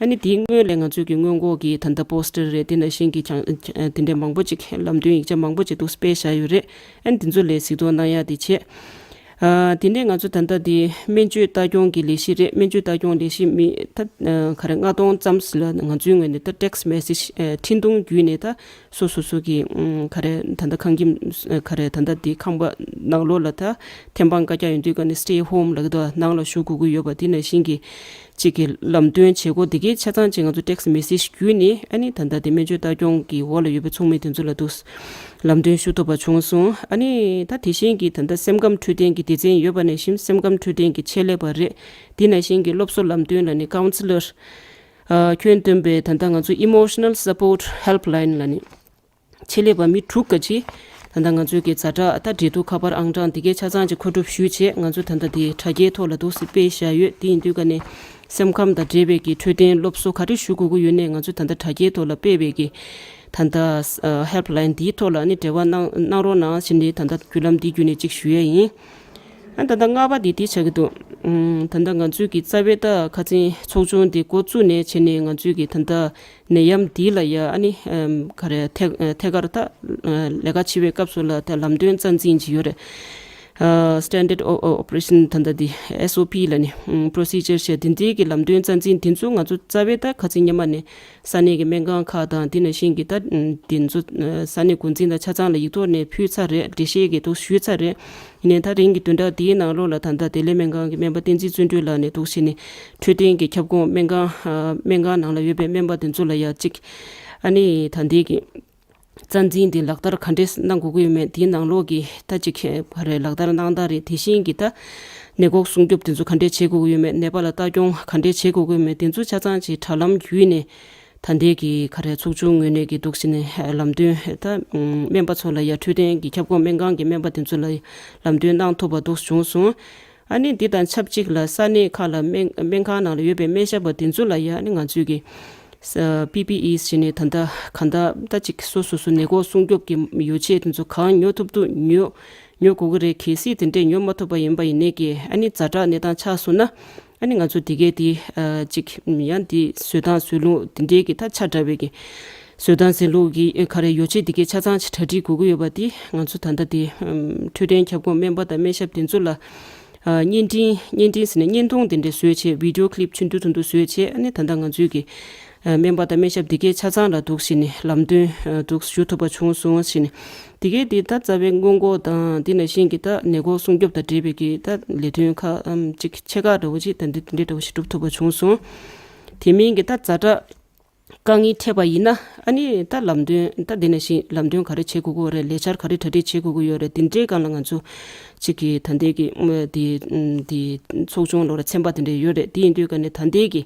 ཨ་ནི་དེའི་སྔོན་ལ་ང་ཚོས་ཀྱི་སྔོན་འགོག་གི་ད་ལྟ་པོ་སི་ཊར་རེད། དེ་ནང་བཞིན་གྱི་ཀྱང་ཨ་དེ་འདྲའི་མང་པོ་ཅིག་ལམ་སྟོན་ཡིག་ཆ་མང་པོ་ཅིག་འདུག་སྤེལ་བཞག་ཡོད་རེད། ཨ་ནི་དེ་ཚོ་ལ་གཟིགས་རྟོག་གནང་ཡག་དེ་བྱས། ཨ་དེ་ནས་ང་ཚོ་ད་ལྟ་དེ་སྨན་བཅོས་ལྟ་སྐྱོང་གི་ལས་གཞི་རེད། སྨན་བཅོས་ལྟ་སྐྱོང་ལས་གཞི་མི་ད་ཨ་ག་རེ་ལྔ་སྟོང་ཙམ་ཞིག་ལ་ང་ཚོའི་ངོས་ནས་ད་text message ཨ་འཕྲིན་ཐུང་བརྒྱུད་ནས་ད་སོ་སོ་སོ་གི་ཨུམ་ག་རེ་ད་ལྟ་ཁང་ཁྱིམ་ཨ་ག་རེ་ད་ལྟ་དེ་ཁང་པ་ནང་ལོགས་ལ་ད་ཐེམ་སྤང་བཀའ་རྒྱ་ཡོད་དུས་ཀ་ནས་stay home ལབ་ཀྱི་འདུག་ནང་ལ་བཞུགས་དགོས་ཀྱི་ཡོད་པ། དེ་ནང་བཞིན་གྱི་གཅིག་གི་ལམ་སྟོན་བྱེད་སྒོ་དེ་གའི་ཆ་ཚང་ཅིག་ང་ཚོ་text message བརྒྱུད་ནས་ཨ་ནི་ད་ལྟ་དེ་སྨན་བཅོས་ལྟ་སྐྱོང་གི་འོག་ལ་ཡོད་པའི་ཚོགས་མི་དེ་ཚོ་ལ་འདུག་ལམ་སྟོན་ཞུ་ཐུབ་པ་བྱུང་སོང་། ཨ་ནི་ད་དེ་བཞིན་གྱི་ད་ལྟ་སེམས་ཁམས་འཕྲོད་བསྟེན་གྱི་སྡེ་ཚན་ཡོད་པ་ནང་བཞིན་སེམས་ཁམས་འཕྲོད་བསྟེན་གྱི་ཆེད་ལས་པ་རེད། དེ་ནང་བཞིན་གྱི་སློབ་གསོ་ལམ་སྟོན་ལ་ནི་counselor ཨ་ཁྱོན་བསྡོམས་པའི་ད་ལྟ་ང་ཚོ་emotional support helpline ལ་ནི་ཆེད་ལས་པ་མི་དྲུག་ག་ཅིག་ད་ལྟ་ང་ཚོའི་གི་ཛ་དྲག་ད་འབྲེལ་གཏུག་ཁ་པར་ཨང་གྲངས་དེ་གའི་ཆ་ཚང་ཅིག་མཁོ་སྒྲུབ་ཞུས་བྱས། ང་ཚོ་ད་ལྟ་དེ་དྲ་རྒྱའི་ཐོག་ལ་འདུག་སེ་སྤེལ་བཞག་ཡོད། དེ་ཡིན་དུས་ཀ་ནས་སེམས་ཁམས་དང་འབྲེལ་བའི་གི་འཕྲོད་བསྟེན་སློབ་གསོ་ག་རེ་ཞུ་དགོས་ཀྱི་ཡོད་ནའི་ང་ཚོ་ད་ལྟ་དྲ་རྒྱའི་ཐོག་ལ་སྤེལ་བའི་གི་ད་ལྟ་ཨ་helpline འདིའི་ཐོག་ལ་ནི་འབྲེལ་བ་གནང་གནང་རོགས་གནང་ཞེས་ནས་ད་ལྟ་བརྒྱུད་ལམ་འདི་བརྒྱུད་ནས་ཅིག་ཞུ་ཡས་ཡིན། ཨ་ད་ལྟ་ལྔ་པ་འདི་འདི་ཆགས་ཀྱི་འདུག་ཨུམ། ད་ལྟ་ང་ཚོའི་གི་རྩ་བའི་ད་ཁ་ཚན་ཚོགས་ཆུང་འདི་འགོ་བཙུགས་ནས་བྱས་ནས་ང་ཚོའི་གི་ད་ལྟ་ནད་ཡམས་འདི་ལ་ཡ་ཨ་ནི་ཨམ་ག་རེ་ཐད་ཐད་ཀར་ད་ལས་ཀ་བྱེད་པའི་སྐབས་སུ་ལ་ད་ལམ་སྟོན་རྩ་འཛིན་ཅིག་ཡོད་རེད། ཨ་standard o- operation ད་ལྟ་འདི་S O P ལ་ནི་ཨུམ་procedure བྱས་འདི་འདི་གི་ལམ་སྟོན་རྩ་འཛིན་འདི་ཚོ་ང་ཚོ་རྩ་བའི་ད་ཁ་ཚན་སྔོན་མ་ནས་ས་གནས་ཀྱི་སྨན་ཁང་ཁག་དང་དེ་ནང་བཞིན་གྱི་ད་དེ་ཚོ་ས་གནས་འགོ་འཛིན་དང་ཆ་ཚང་ལ་ཡིག་ཐོག་ནས་ཕུལ་ཚར་རེད། འགྲེལ་བཤད་ཀྱི་ཐོག་ཞུས་ཚར་རེད། ཡིན་ནའི་ད་རིང་གི་བདུན་ཕྲག་འདིའི་ནང་ལོགས་ལ་ད་ལྟ་བདེ་ལེགས་སྨན་ཁང་གི་སྨན་པ་བསྟན་འཛིན་བརྩོན་འགྲུས་ལགས་ནས་འདུག་བྱས་ནས་འཕྲོད་བསྟེན་གྱི་ཁྱབ་ཁོངས་སྨན་ཁང་སྨན་ཁང་ནང་ལ་ཡོད་པའི་སྨན་པ་དེ་ཚོ་ལ་ཡ་གཅིག་ཨ་ནི་ད་འདི་གི་རྩ་འཛིན་འདི་ལག་བསྟར་ག་འདྲས་གནང་དགོས་ཀྱི་ཡོད་མེད། དེའི་ནང་ལོགས་ཀྱི་ད་ཅིག་ག་རེ་ལག་བསྟར་གནང་སྟངས་རེད། དེ་བཞིན་གྱི་ད་ནད་འགོག་སྲུང་སྐྱོབ་དེ་ཚོ་ག་འདྲས་བྱེད་དགོས་ཀྱི་ཡོད་མེད། ནད་པ་ལ་ལྟ་སྐྱོང་ག་འདྲས་བྱེད་དགོས་ཀྱི་ཡོད་མེད། དེ་ཚོ་ཆ་ཚང་ཅིག་དྲ་ལམ་བརྒྱུད་ནས་ད་ལྟའི་གི་ག་རེ་ཚོགས་ཆུང་ངོས་ནས་ཀྱི་འདུག་ཟེར་ནས་ལམ་སྟོན་ད་སྨན་པ་ཚོ་ལ་ཡ་འཕྲོད་བསྟེན་གྱི་ཁྱབ་ཁོངས་སྨན་ཁང་གི་སྨན་པ་དེ་ཚོ་ལ་ལམ་སྟོན་གནང་ཐུབ་པ་འདུག་བྱུང་སོང་། ཨ་ནི་འདི་དང་ཆབས་ཅིག་ལ་ས་གནས་ཁག་ལ་སྨན་སྨན་ཁང་ནང་ལ་ཡོད་པའི་སྨན་ཞབས་པ་དེ་ཚོ་ལ་ཡང་ཨ་ནི་ང་ཚོས་ཀྱི་ས་པི་པི་ཨི་ཟེར་ནས་ད་ལྟ་གང་ལྟར་ད་ཅིག་སོ་སོ་སོ་ནད་འགོག་སྲུང་སྐྱོབ་ཀྱི་ཡོ་བྱད་དེ་ཚོ་གང་ཉོ་ཐུབ་ཐུབ་ཉོ་ཉོ་དགོས་ཀྱི་རེད། གལ་སྲིད་དེ་འདྲས་ཉོ་མ་ཐུབ་པ་ཡིན་པ་ཡིན་ནའི་ཀྱི་ཨ་ནི་ཛ་དྲག་གནས་སྟངས་ཆགས་སོང་ན་ཨ་ནི་ང་ཚོ་དེ་གའི་དེ་ཨ་ཅིག་ཡང་དེ་བཟོ་སྟངས་བཟོ་ལུགས་དེ་འདྲས་ཀྱི་ད་ཆ་འདྲ་བའི་ཀྱི་བཟོ་སྟངས་ཟེར་ལུགས་ཀྱི་ཨ་ག་རེ་ཡོ་བྱད་དེ་གའི་ཆ་ཚང་ཅིག་གྲ་སྒྲིག་དགོས་ཀྱི་ཡོད་པ་དེ་ང་ཚོ་ད་ལྟ་དེ་ཨམ་འཕྲོད་བསྟེན་ཁྱབ་ཁོངས་སྨན་པ་དང་སྨན་ཞབས་དེ་ཚོ་ལ་ཨ་བརྙན་འཕྲིན་བརྙན་འཕྲིན་ཟེར་ནས་བརྙན་ཐུང་དེ་འདྲ་བཟོས་བྱས་བི་ཌིའོ་ཀི་ལིབ་ཆུང་དུ་ཆུང་དུ་བཟོས་བྱས་ཨ་ནི་ད་ལྟ་ང་ཚོའི་གི་ཨ་སྨན་པ་དང་སྨན་ཞབས་དེ་གའི་ཆ་ཚང་ལ་འདུག་ཟེར་ནས་ལམ་སྟོན་ཨ་འདུག་ཞུ་ཐུབ་པ་བྱུང་སོང་ཟེར་ནས། དེ་གའི་དེ་ད་རྩ་བའི་སྔོན་འགོག་དང་དེ་ནང་བཞིན་གྱི་ད་ནད་འགོག་སྲུང་སྐྱོབ་དང་འབྲེལ་བའི་གི་ད་ལས་དོན་ཁག་ཨམ་ཅིག་ཆེ་ཁག་འདྲ་བོ་ཅིག་ད་འདི་འདི་འདྲ་འདྲ་བོ་ཞིག་སྒྲུབ་ཐུབ་པ་བྱུང་སོང་། དེ་མིན་གྱི་ད་ཛ་དྲག་དཀའ་ངལ་འཕྲད་པ་ཡིན་ན་ཨ་ནི་ད་ལམ་སྟོན་ད་དེ་ནང་བཞིན་ལམ་སྟོན་ག་རེ་བྱེད་དགོས་ཀྱི་ཡོད་རེད། ལས་འཆར་ག་རེ་གྲ་སྒྲིག་བྱེད་དགོས་ཀྱི་ཡོད་རེད། དེ་འདྲའི་སྒང་ལ་ང་ཚོ་ཅིག་གི་ད་ལྟའི་གི་ཨམ་དེ་ཨམ་དེ་ཚོགས་ཆུང་ལོ་ར་ཚན་པ་དེ་འདྲ་ཡོད་རེད། དེ་ཡིན་དུས་ཀ་ནས་ད་ལྟའི་གི་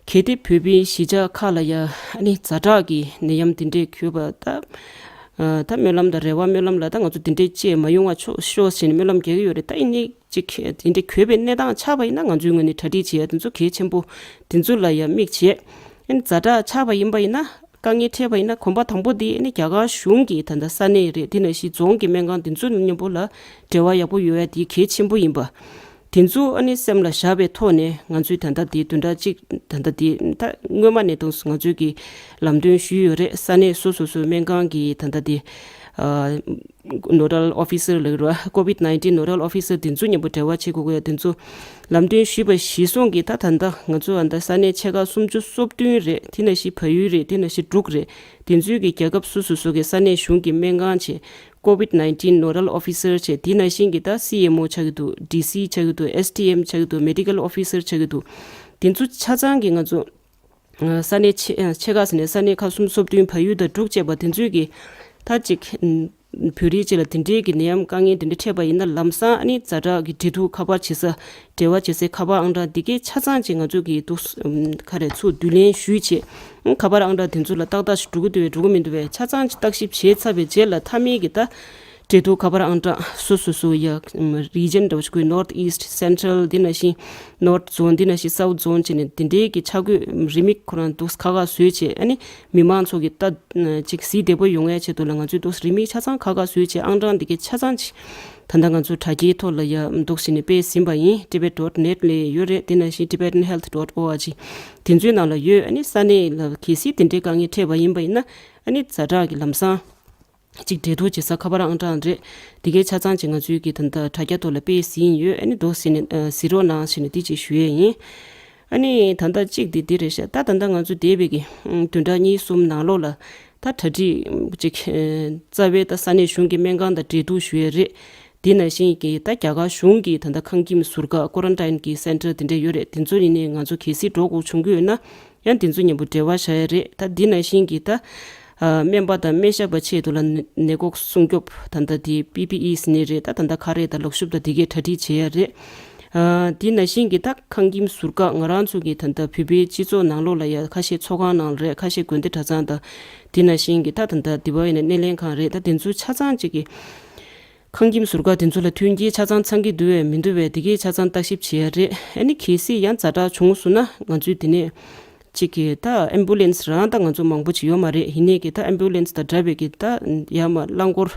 གལ་ཏེ་བོད་པའི་གཞིས་ཆགས་ཁག་ལ་ཡ་ཨ་ནི་ཛ་དྲག་གི་ནད་ཡམས་དེ་འདྲས་གྱུར་པ་ད་ཨ་ད་སྨོན་ལམ་དང་རེ་བ་སྨོན་ལམ་ལ་ད་ང་ཚོ་དེ་འདྲས་བཅས་མ་ཡོང་བ་ཆོག་ཤོག་ཟེར་ནས་སྨོན་ལམ་རྒྱག་གི་ཡོད་རེད། ད་ཡིན་ནའི་ཅིག་དེ་འདྲས་གྱུར་པའི་གནས་སྟངས་ཆགས་པ་ཡིན་ན་ང་ཚོའི་ངོས་ནས་གྲ་སྒྲིག་བྱེད་ཡ་དེ་ཚོ་གལ་ཆེན་པོ་དེ་ཚོ་ལ་ཡ་དམིགས་བྱས། ཨ་ནི་ཛ་དྲག་ཆགས་པ་ཡིན་པ་ཡིན་ན་དཀའ་ངལ་འཕྲད་པ་ཡིན་ན་གོམ་པ་དང་པོ་དེ་ཨ་ནི་རྒྱ་གར་གཞུང་གི་ད་ལྟ་ས་གནས་རེད། དེ་ནང་བཞིན་རྫོང་གི་སྨན་ཁང་དེ་ཚོ་མཉམ་པོ་ལ་འབྲེལ་བ་ཡག་པོ་ཡོད་ཡ་དེ་གལ་ཆེན་པོ་ཡིན་པ། དེ་ཚོ་ཨ་ནི་སེམས་ལ་བཞག་པའི་ཐོག་ནས་ང་ཚོས་ད་ལྟ་དེ་བདུན་ཕྲག་གཅིག་ད་ལྟ་དེ་ད་སྔོན་མ་ནས་དུས་ང་ཚོས་ཀྱི་ལམ་སྟོན་ཞུས་ཡོད་རེད། ས་གནས་སོ་སོ་སོའི་སྨན་ཁང་གི་ད་ལྟ་དེ་ཨ་nodal officer ལབ་ར་COVID nineteen nodal officer དེ་ཚོ་མཉམ་པོ་འབྲེལ་བ་བྱེད་དགོས་ཀྱི་ཡོད། དེ་ཚོ་ལམ་སྟོན་ཞུས་པ་གཞིར་བཟུང་གིས་ད་ད་ལྟ་ང་ཚོ་ཨ་ད་ས་གནས་ཆེ་ཁག་སུམ་ཅུ་སོ་བདུན་རེད། དེ་ནང་བཞིན་བལ་ཡུལ་རེད། དེ་ནང་བཞིན་འབྲུག་རེད། དེ་ཚོའི་གི་རྒྱལ་ཁབ་སོ་སོ་སོ་གི་ས་གནས་གཞུང་གི་སྨན་ཁང་བྱས། COVID nineteen nodal officer བྱས། དེ་ནང་བཞིན་གྱི་ད་སི་ཨེམ་ཨོ་ཆགས་ཀྱི་འདུག་ཌི་སི་ཆགས་ཀྱི་འདུག་ཨེས་ཌི་ཨེམ་ཆགས་ཀྱི་འདུག་མེ་ཌི་ཀལ་ཨོ་ཕི་སར་ཆགས་ཀྱི་འདུག་དེ་ཚོ་ཆ་ཚང་གི་ང་ཚོ་ཨ་ས་གནས་ཆེ་ཨ་ཆེ་ཁག་ཟེར་ནས་ས་གནས་ཁག་སུམ་སོ་བདུན་བལ་ཡུལ་དང་འབྲུག་བཅས་པ་དེ་ཚོའི་གི་ད་ཅིག་ཨ་བོད་རིགས་བཅས་ལ་དེ་འདྲའི་གི་ནད་ཡམས་དཀའ་ངལ་དེ་འདྲ་འཕྲད་པ་ཡིན་ན་ལམ་སང་ཨ་ནི་ཛ་དྲག་གི་འབྲེལ་གཏུག་ཁ་པར་བྱེད་ས། འབྲེལ་བ་བྱེད་སའི་ཁ་པར་ཨང་གྲངས་འདི་གའི་ཆ་ཚང་ཅིག་ང་ཚོ་གིས་འདུག་ཨམ་ག་རེ་ཚུར་བསྡུ་ལེན་ཞུས་བྱས། ཨང་ཁ་པར་ཨང་གྲངས་དེ་ཚོ་ལ་ཏག་ཏག་ཞིག་འགྲོ་གི་འདུག་བས་འགྲོ་གི་མི་འདུག་བས་ཆ་ཚང་ཅིག་བརྟག་ཞིབ་བྱས་ཚར་བའི་རྗེས་ལ་མཐའ་མའི་གི་ད་འབྲེལ་གཏུག་ཁ་པར་ཨང་གྲངས་སོ་སོ་སོ་ཡ་ཨམ་རི་ཇན་འདྲ་བོ་ཞིག་གི་North East Central འདི་ནང་བཞིན་North Zone འདི་ནང་བཞིན་South Zone བྱས་ནས་དེ་འདྲའི་གི་ཆ་བགོས་རིན་མེད་ཁོ་རང་འདུག་ཁ་ཁ་བཟོས་བྱས། ཨ་ནི་མི་མང་ཚོ་གི་ད་ཅིག་གཟིགས་བདེ་པོ་ཡོང་ཡ་ཆེད་དུ་ལ་ང་ཚོས་འདུག་རིན་མེད་ཆ་ཚང་ཁ་ཁ་བཟོས་བྱས་ཨང་གྲངས་འདི་གའི་ཆ་ཚང་ཅིག་ད་ལྟ་ང་ཚོ་དྲ་རྒྱའི་ཐོག་ལ་ཡ་འདུག་བྱས་ནས་དཔེ་ཟིན་པ་ཡིན། Tibet dot net ལ་ཡོད་རེད། དེ་ནང་བཞིན་Tibetan Health dot org དེ་ཚོའི་ནང་ལ་ཡོད། ཨ་ནི་ས་གནས་ལ་གལ་སྲིད་དེ་འདྲའི་དཀའ་ངལ་འཕྲད་པ་ཡིན་པ་ཡིན་ན་ཨ་ནི་ཛ་དྲག་གི་ལམ་སང་ཅིག་འབྲེལ་གཏུག་བྱེད་ས་ཁ་པར་ཨང་གྲངས་རེད། དེ་གའི་ཆ་ཚང་ཅིག་ང་ཚོའི་གི་ད་ལྟ་དྲ་རྒྱ་ཐོག་ལ་དཔེ་ཟིན་ཡོད། ཨ་ནི་འདུག་བྱས་ནས་ཨ་གཟིགས་རོགས་གནང་བྱས་ནས་དེ་ཅིག་ཞུ་ཡས་ཡིན། ཨ་ནི་ད་ལྟ་གཅིག་དེ་འདི་རེད་ཤག་ད་ད་ལྟ་ང་ཚོ་འདས་པའི་གི་བདུན་ཕྲག་གཉིས་གསུམ་ནང་ལོགས་ལ་ད་གྲ་སྒྲིག་ཅིག་རྩ་བའི་ད་ས་གནས་གཞུང་གི་སྨན་ཁང་དང་འབྲེལ་གཏུག་ཞུ་ཡས་རེད། དེ་ནང་བཞིན་གྱི་ད་རྒྱ་གར་གཞུང་གི་ད་ལྟ་ཁང་ཁྱིམ་ཟུར་བཀག་quarantine གི་center དེ་འདྲ་ཡོད་རེད། དེ་ཚོ་ཡིན་ནའི་ང་ཚོ་གལ་སྲིད་འགྲོ་དགོས་བྱུང་གི་ཡོད་ན་ཡང་དེ་ཚོ་མཉམ་པོ་འབྲེལ་བ་བྱ་ཡ་རེད། ད་དེ་ནང་བཞིན་གྱི་ད་ཨ་སྨན་པ་དང་སྨན་ཞབས་པ་ཆེད་དུ་ལ་ནད་ནད་འགོག་སྲུང་སྐྱོབ་ད་ལྟ་དེ་པི་པི་ཨི་ཟེར་ནི་རེད། ད་ད་ལྟ་ཁ་རས་དང་ལག་ཤུབས་དང་དེ་གའི་གྲ་སྒྲིག་བྱེད་ཡ་རེད། ཨ་དེ་ནང་བཞིན་གྱི་ད་ཁང་ཁྱིམ་ཟུར་བཀག་ང་རང་ཚོ་གི་ད་ལྟ་བོད་པའི་སྤྱི་ཚོགས་ནང་ལོགས་ལ་ཡ་ཁ་ཤས་ཚོགས་ཁང་ནང་རེད། ཁ་ཤས་དགོན་སྡེ་གྲྭ་ཚང་དང་དེ་ནང་བཞིན་གྱི་ད་ད་ལྟ་དེ་བ་ཡིན་ན་སྣེ་ལེན་ཁང་རེད། ད་དེ་ཚོ་ཆ་ཚང་གཅིག་གི་ཁང་ཁྱིམ་ཟུར་བཀག་དེ་ཚོ་ལ་མཐུན་རྐྱེན་ཆ་ཚང་ཚང་གི་འདུག་བས་མི་འདུག་བས་དེ་གའི་ཆ་ཚང་བརྟག་ཞིབ་བྱེད་ཡ་རེད། ཨ་ནི་གལ་སྲིད་ཡང་ཛ་དྲག་བྱུང་སོང་ན་ང་ཚོས་དེ་ནས་གཅིག་གི་ད་ambulance རང་ད་ང་ཚོ་མང་པོ་ཅིག་ཡོད་མ་རེད། ཡིན་ནའི་གི་ད་ambulance དང་འདྲ་བའི་གི་ད་ཡར་མར་རླངས་འཁོར་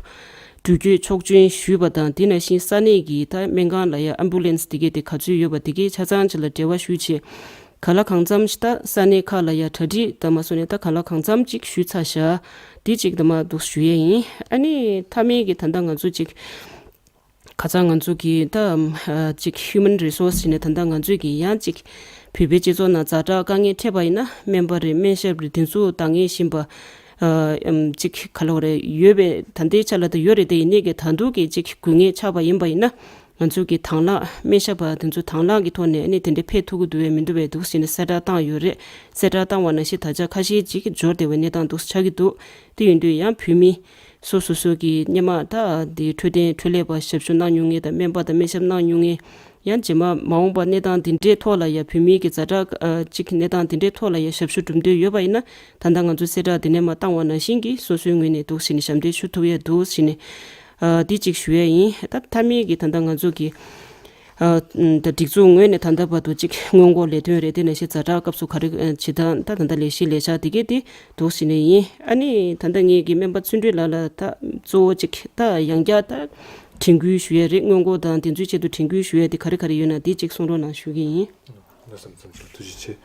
འགྲུལ་སྐྱོད་ཆོག་མཆན་ཞུས་པ་དང་དེ་ནང་བཞིན་ས་གནས་ཀྱི་ད་སྨན་ཁང་ལ་ཡ་ambulance དེ་གའི་དེ་ག་ཚོད་ཡོད་པ་དེ་གའི་ཆ་ཚང་ཅིག་ལ་འབྲེལ་བ་ཞུས་བྱས། ག་ལ་གང་འཚམ་ཞིག་ད་ས་གནས་ཁག་ལ་ཡ་གྲ་སྒྲིག་ད་མ་སོང་ནས་ད་ག་ལ་གང་འཚམ་ཅིག་ཞུས་ཚར་ཤག་འདི་ཅིག་ད་མ་འདུག་ཞུ་ཡས་ཡིན། ཨ་ནི་མཐའ་མའི་གི་ད་ལྟ་ང་ཚོ་ཅིག་ཁ་སང་ང་ཚོ་གི་ད་ཨ་ཅིག་human resource ཞིག་ནས་ད་ལྟ་ང་ཚོས་གི་ཡང་ཅིག་བོད་པའི་སྤྱི་ཚོགས་ནང་ཛ་དྲག་དཀའ་ངལ་འཕྲད་པ་ཡིན་ན་སྨན་པ་རེད། སྨན་ཞབས་རེད། དེ་ཚོ་ད་ངས་ཤེས་པ་ཨ་ཨམ་ཅིག་ག་ལ་བ་རེད། ཡོད་པའི་ད་ལྟའི་ཆ་ལ་ད་ཡོད་རེད། དེ་ཡིན་ནའི་གི་ད་དུང་གི་ཅིག་དགོས་ངེས་ཆགས་པ་ཡིན་པ་ཡིན་ན། ང་ཚོ་གི་དང་བླངས་སྨན་ཞབས་པ་དེ་ཚོ་དང་བླངས་ཀྱི་ཐོག་ནས་ཨ་ནི་དེ་འདྲ་ཕེབས་ཐུབ་ཀྱི་འདུག་བས་མི་འདུག་བས་འདུག་ཟེར་ནས་གསལ་བསྒྲགས་བཏང་ཡོད་རེད། གསལ་བསྒྲགས་བཏང་བ་ནང་བཞིན་ད་ཆ་ཁ་ཤས་ཅིག་འབྱོར་བདེ་བའི་གནས་སྟངས་འདུག་ཆགས་ཀྱི་འདུག་དེ་ཡིན་དུས་ཡང་བོད་མི་སོ་སོ་སོ་གི་སྔོན་མ་ད་དེ་འཕྲོད་བསྟེན་འཕྲོད་ལས་པ་ཞབས་ཞུ་གནང་མྱོང་མཁན་དང་སྨན་པ་དང་སྨན་ཞབས་གནང་མྱོང་མཁན། ཡང་རྗེས་མ་མ་འོངས་པ་གནས་སྟངས་འདི་འདྲའི་ཐོག་ལ་ཡང་བོད་མིའི་གི་ཛ་དྲག་ཨ་ཅིག་གནས་སྟངས་འདི་འདྲའི་ཐོག་ལ་ཡང་ཞབས་ཞུ་གྲུབ་འདོད་ཡོད་པ་ཡིན་ན་ད་ལྟ་ང་ཚོ་གསལ་བསྒྲགས་འདི་ནས་མ་བཏང་བ་ནང་བཞིན་གྱི་སོ་སོའི་ངོས་ནས་འདུག་ཟེར་ནས་ཞབས་འདེགས་ཞུ་ཐུབ་ཡ་འདུག་ཟེར་ནས་ཨ་འདི་གཅིག་ཞུ་ཡ་ཡིན། ད་མཐའ་མའི་གི་ད་ལྟ་ང་ཚོ་གི་ ཨ། ད་སྒྲིག་འཛུགས་ངོས་ནས་ད་ལྟ་བར་དུ་ཅིག་སྔོན་འགོག་ལས་དོན་རེད། དེ་ནང་བཞིན་ཛ་དྲག་སྐབས་སུ་ག་རེ་ཨ་བྱེད་སྟངས། ད་ད་ལྟ་ལས་གཞི་ལས་འཆར་དེ་གས་དེ་འདུག་ཟེར་ནས་ཡིན། ཨ་ནི་ད་ལྟ་ངེད་ཀྱི་སྨན་པ་བརྩོན་འགྲུས་ལགས་ལ་ད་གཙོ་བོ་ཅིག་ད་ཡང་བསྐྱར་ད་དྲན་སྐུལ་ཞུ་ཡས་རེད། སྔོན་འགོག་དང་དེ་ཚོའི་ཆེད་དུ་དྲན་སྐུལ་ཞུ་ཡས་དེ་ག་རེ་ག་རེ་ཡོད་ན་དེ་ཅིག་གསུང་རོགས་གནང་ཞུ་གི་ཡིན། ལྷག་བསམ་ཚོམས་ཆེན་ཐུགས་རྗེ་ཆེ།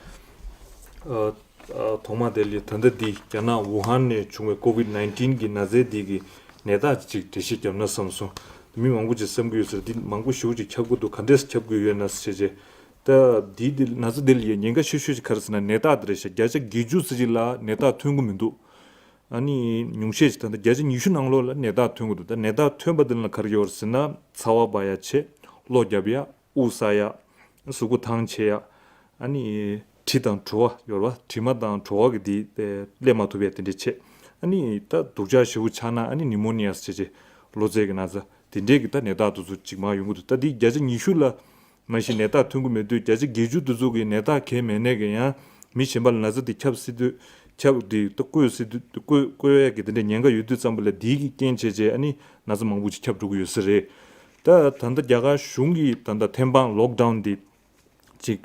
ཨ། ཨ། ཐོག་མ་དེ་ལ་ད་ལྟ་འདི་རྒྱ་ནག་ཝུ་ཧན་ནས་བྱུང་བའི་ཀོ་ཝིད་ནའིན་ཊིན་གྱི་ན་ཚའི་འདི་གི་ནད་རྟགས་ཅིག་འགྲེལ་བཤད་བརྒྱབ་ན་བསམ་སོང་། མི་མང་པོ་ཅིག་བསམ་གྱི་ཡོད་ཟེར། འདི་མང་པོ་ཞེ་པོ་ཅིག་ཁྱབ་ཀྱི་འདུག་ག་འདྲས་ཁྱབ་ཀྱི་ཡོད་ན་ཟེར་བྱས། ད་འདི་འདི་ན་ཚ་འདི་ལ་ཡང་ཉེན་ཁ་ཤོས་ཤོས་ཅིག་ག་རེ་ཟེར་ན། ནད་རྟགས་འདི་རེད་ཤག་བརྒྱ་ཆ་བརྒྱད་ཅུ་ཙམ་ཅིག་ལ་ནད་རྟགས་ཐོན་གྱི་མི་འདུག་ཨ་ནི་ཉུང་ཤས་ཅིག་ད་ལྟ་བརྒྱ་ཆ་ཉི་ཤུ་ནང་ལོགས་ལ་ནད་རྟགས་ཐོན་གྱི་འདུག་ད་ནད་རྟགས་ཐོན་པ་འདི་ལ་ག་རེ་ཡོད་རེད་ཟེར་ན། ཚ་བ་འབར་ཡ་ཆེ། གློ་རྒྱབ་ཡ། དབུགས་བསགས་ཡ། གཟུགས་པོ་ཐང་ཆད་ཡ། ཨ་ནི་དྲི་དང་བྲོ་བ་ཡོད་རེད་པ། དྲི་མ་དང་བྲོ་བ་གི་དེ་སླེབས་མ་ཐུབ་པའི་དེ་འདྲས་བྱས། ཨ་ནི་ད་སྡུག་ཅག་ཞེ་པོ་ཆགས་ན་ཨ་ནི་ནི་མོ་ནི་ཡ་ཟེར་བྱས། གློ་རྩའི་གི་ན་ཚ་དེ་འདྲས་གི་ད་ནད་རྟགས་དེ་ཚོ་ཅིག་མར་ཡོང་གི་འདུག་ད་འདི་བརྒྱ་ཆ་ཉི་ཤུ་ལ་མ་གཞི་ནད་རྟགས་ཐོན་གི་མེད་དུས། བརྒྱ་ཆ་བརྒྱད་ཅུ་དེ་ཚོ་གི་ནད་རྟགས་གང་ཡང་མེད་ནའི་གི་ཡང་མི་གཞན་པ་ལ་ན་ཚ་དེ་ཁྱབ་སྲིད་དུས། ཁྱབ་དེ་ད་བཀོད་སྲིད་དུས། བཀོད་བཀོད་ཡས་གི་དེ་འདྲས་ཉེན་ཁ་ཡོད་དུས་ཙམ་པ་ལ་དེའི་གི་རྐྱེན་བྱས་བྱས་ཨ་ནི་ན་ཚ་མང་པོ་ཅིག་ཁྱབ་འགྲོ་གི་ཡོད་ས་རེད། ད་ད་ལྟ་རྒྱ་གར་གཞུང་གིས་ད་ལྟ་ཐེམ་སྤང་ལོག་ཌའུན་འདི་ཅིག་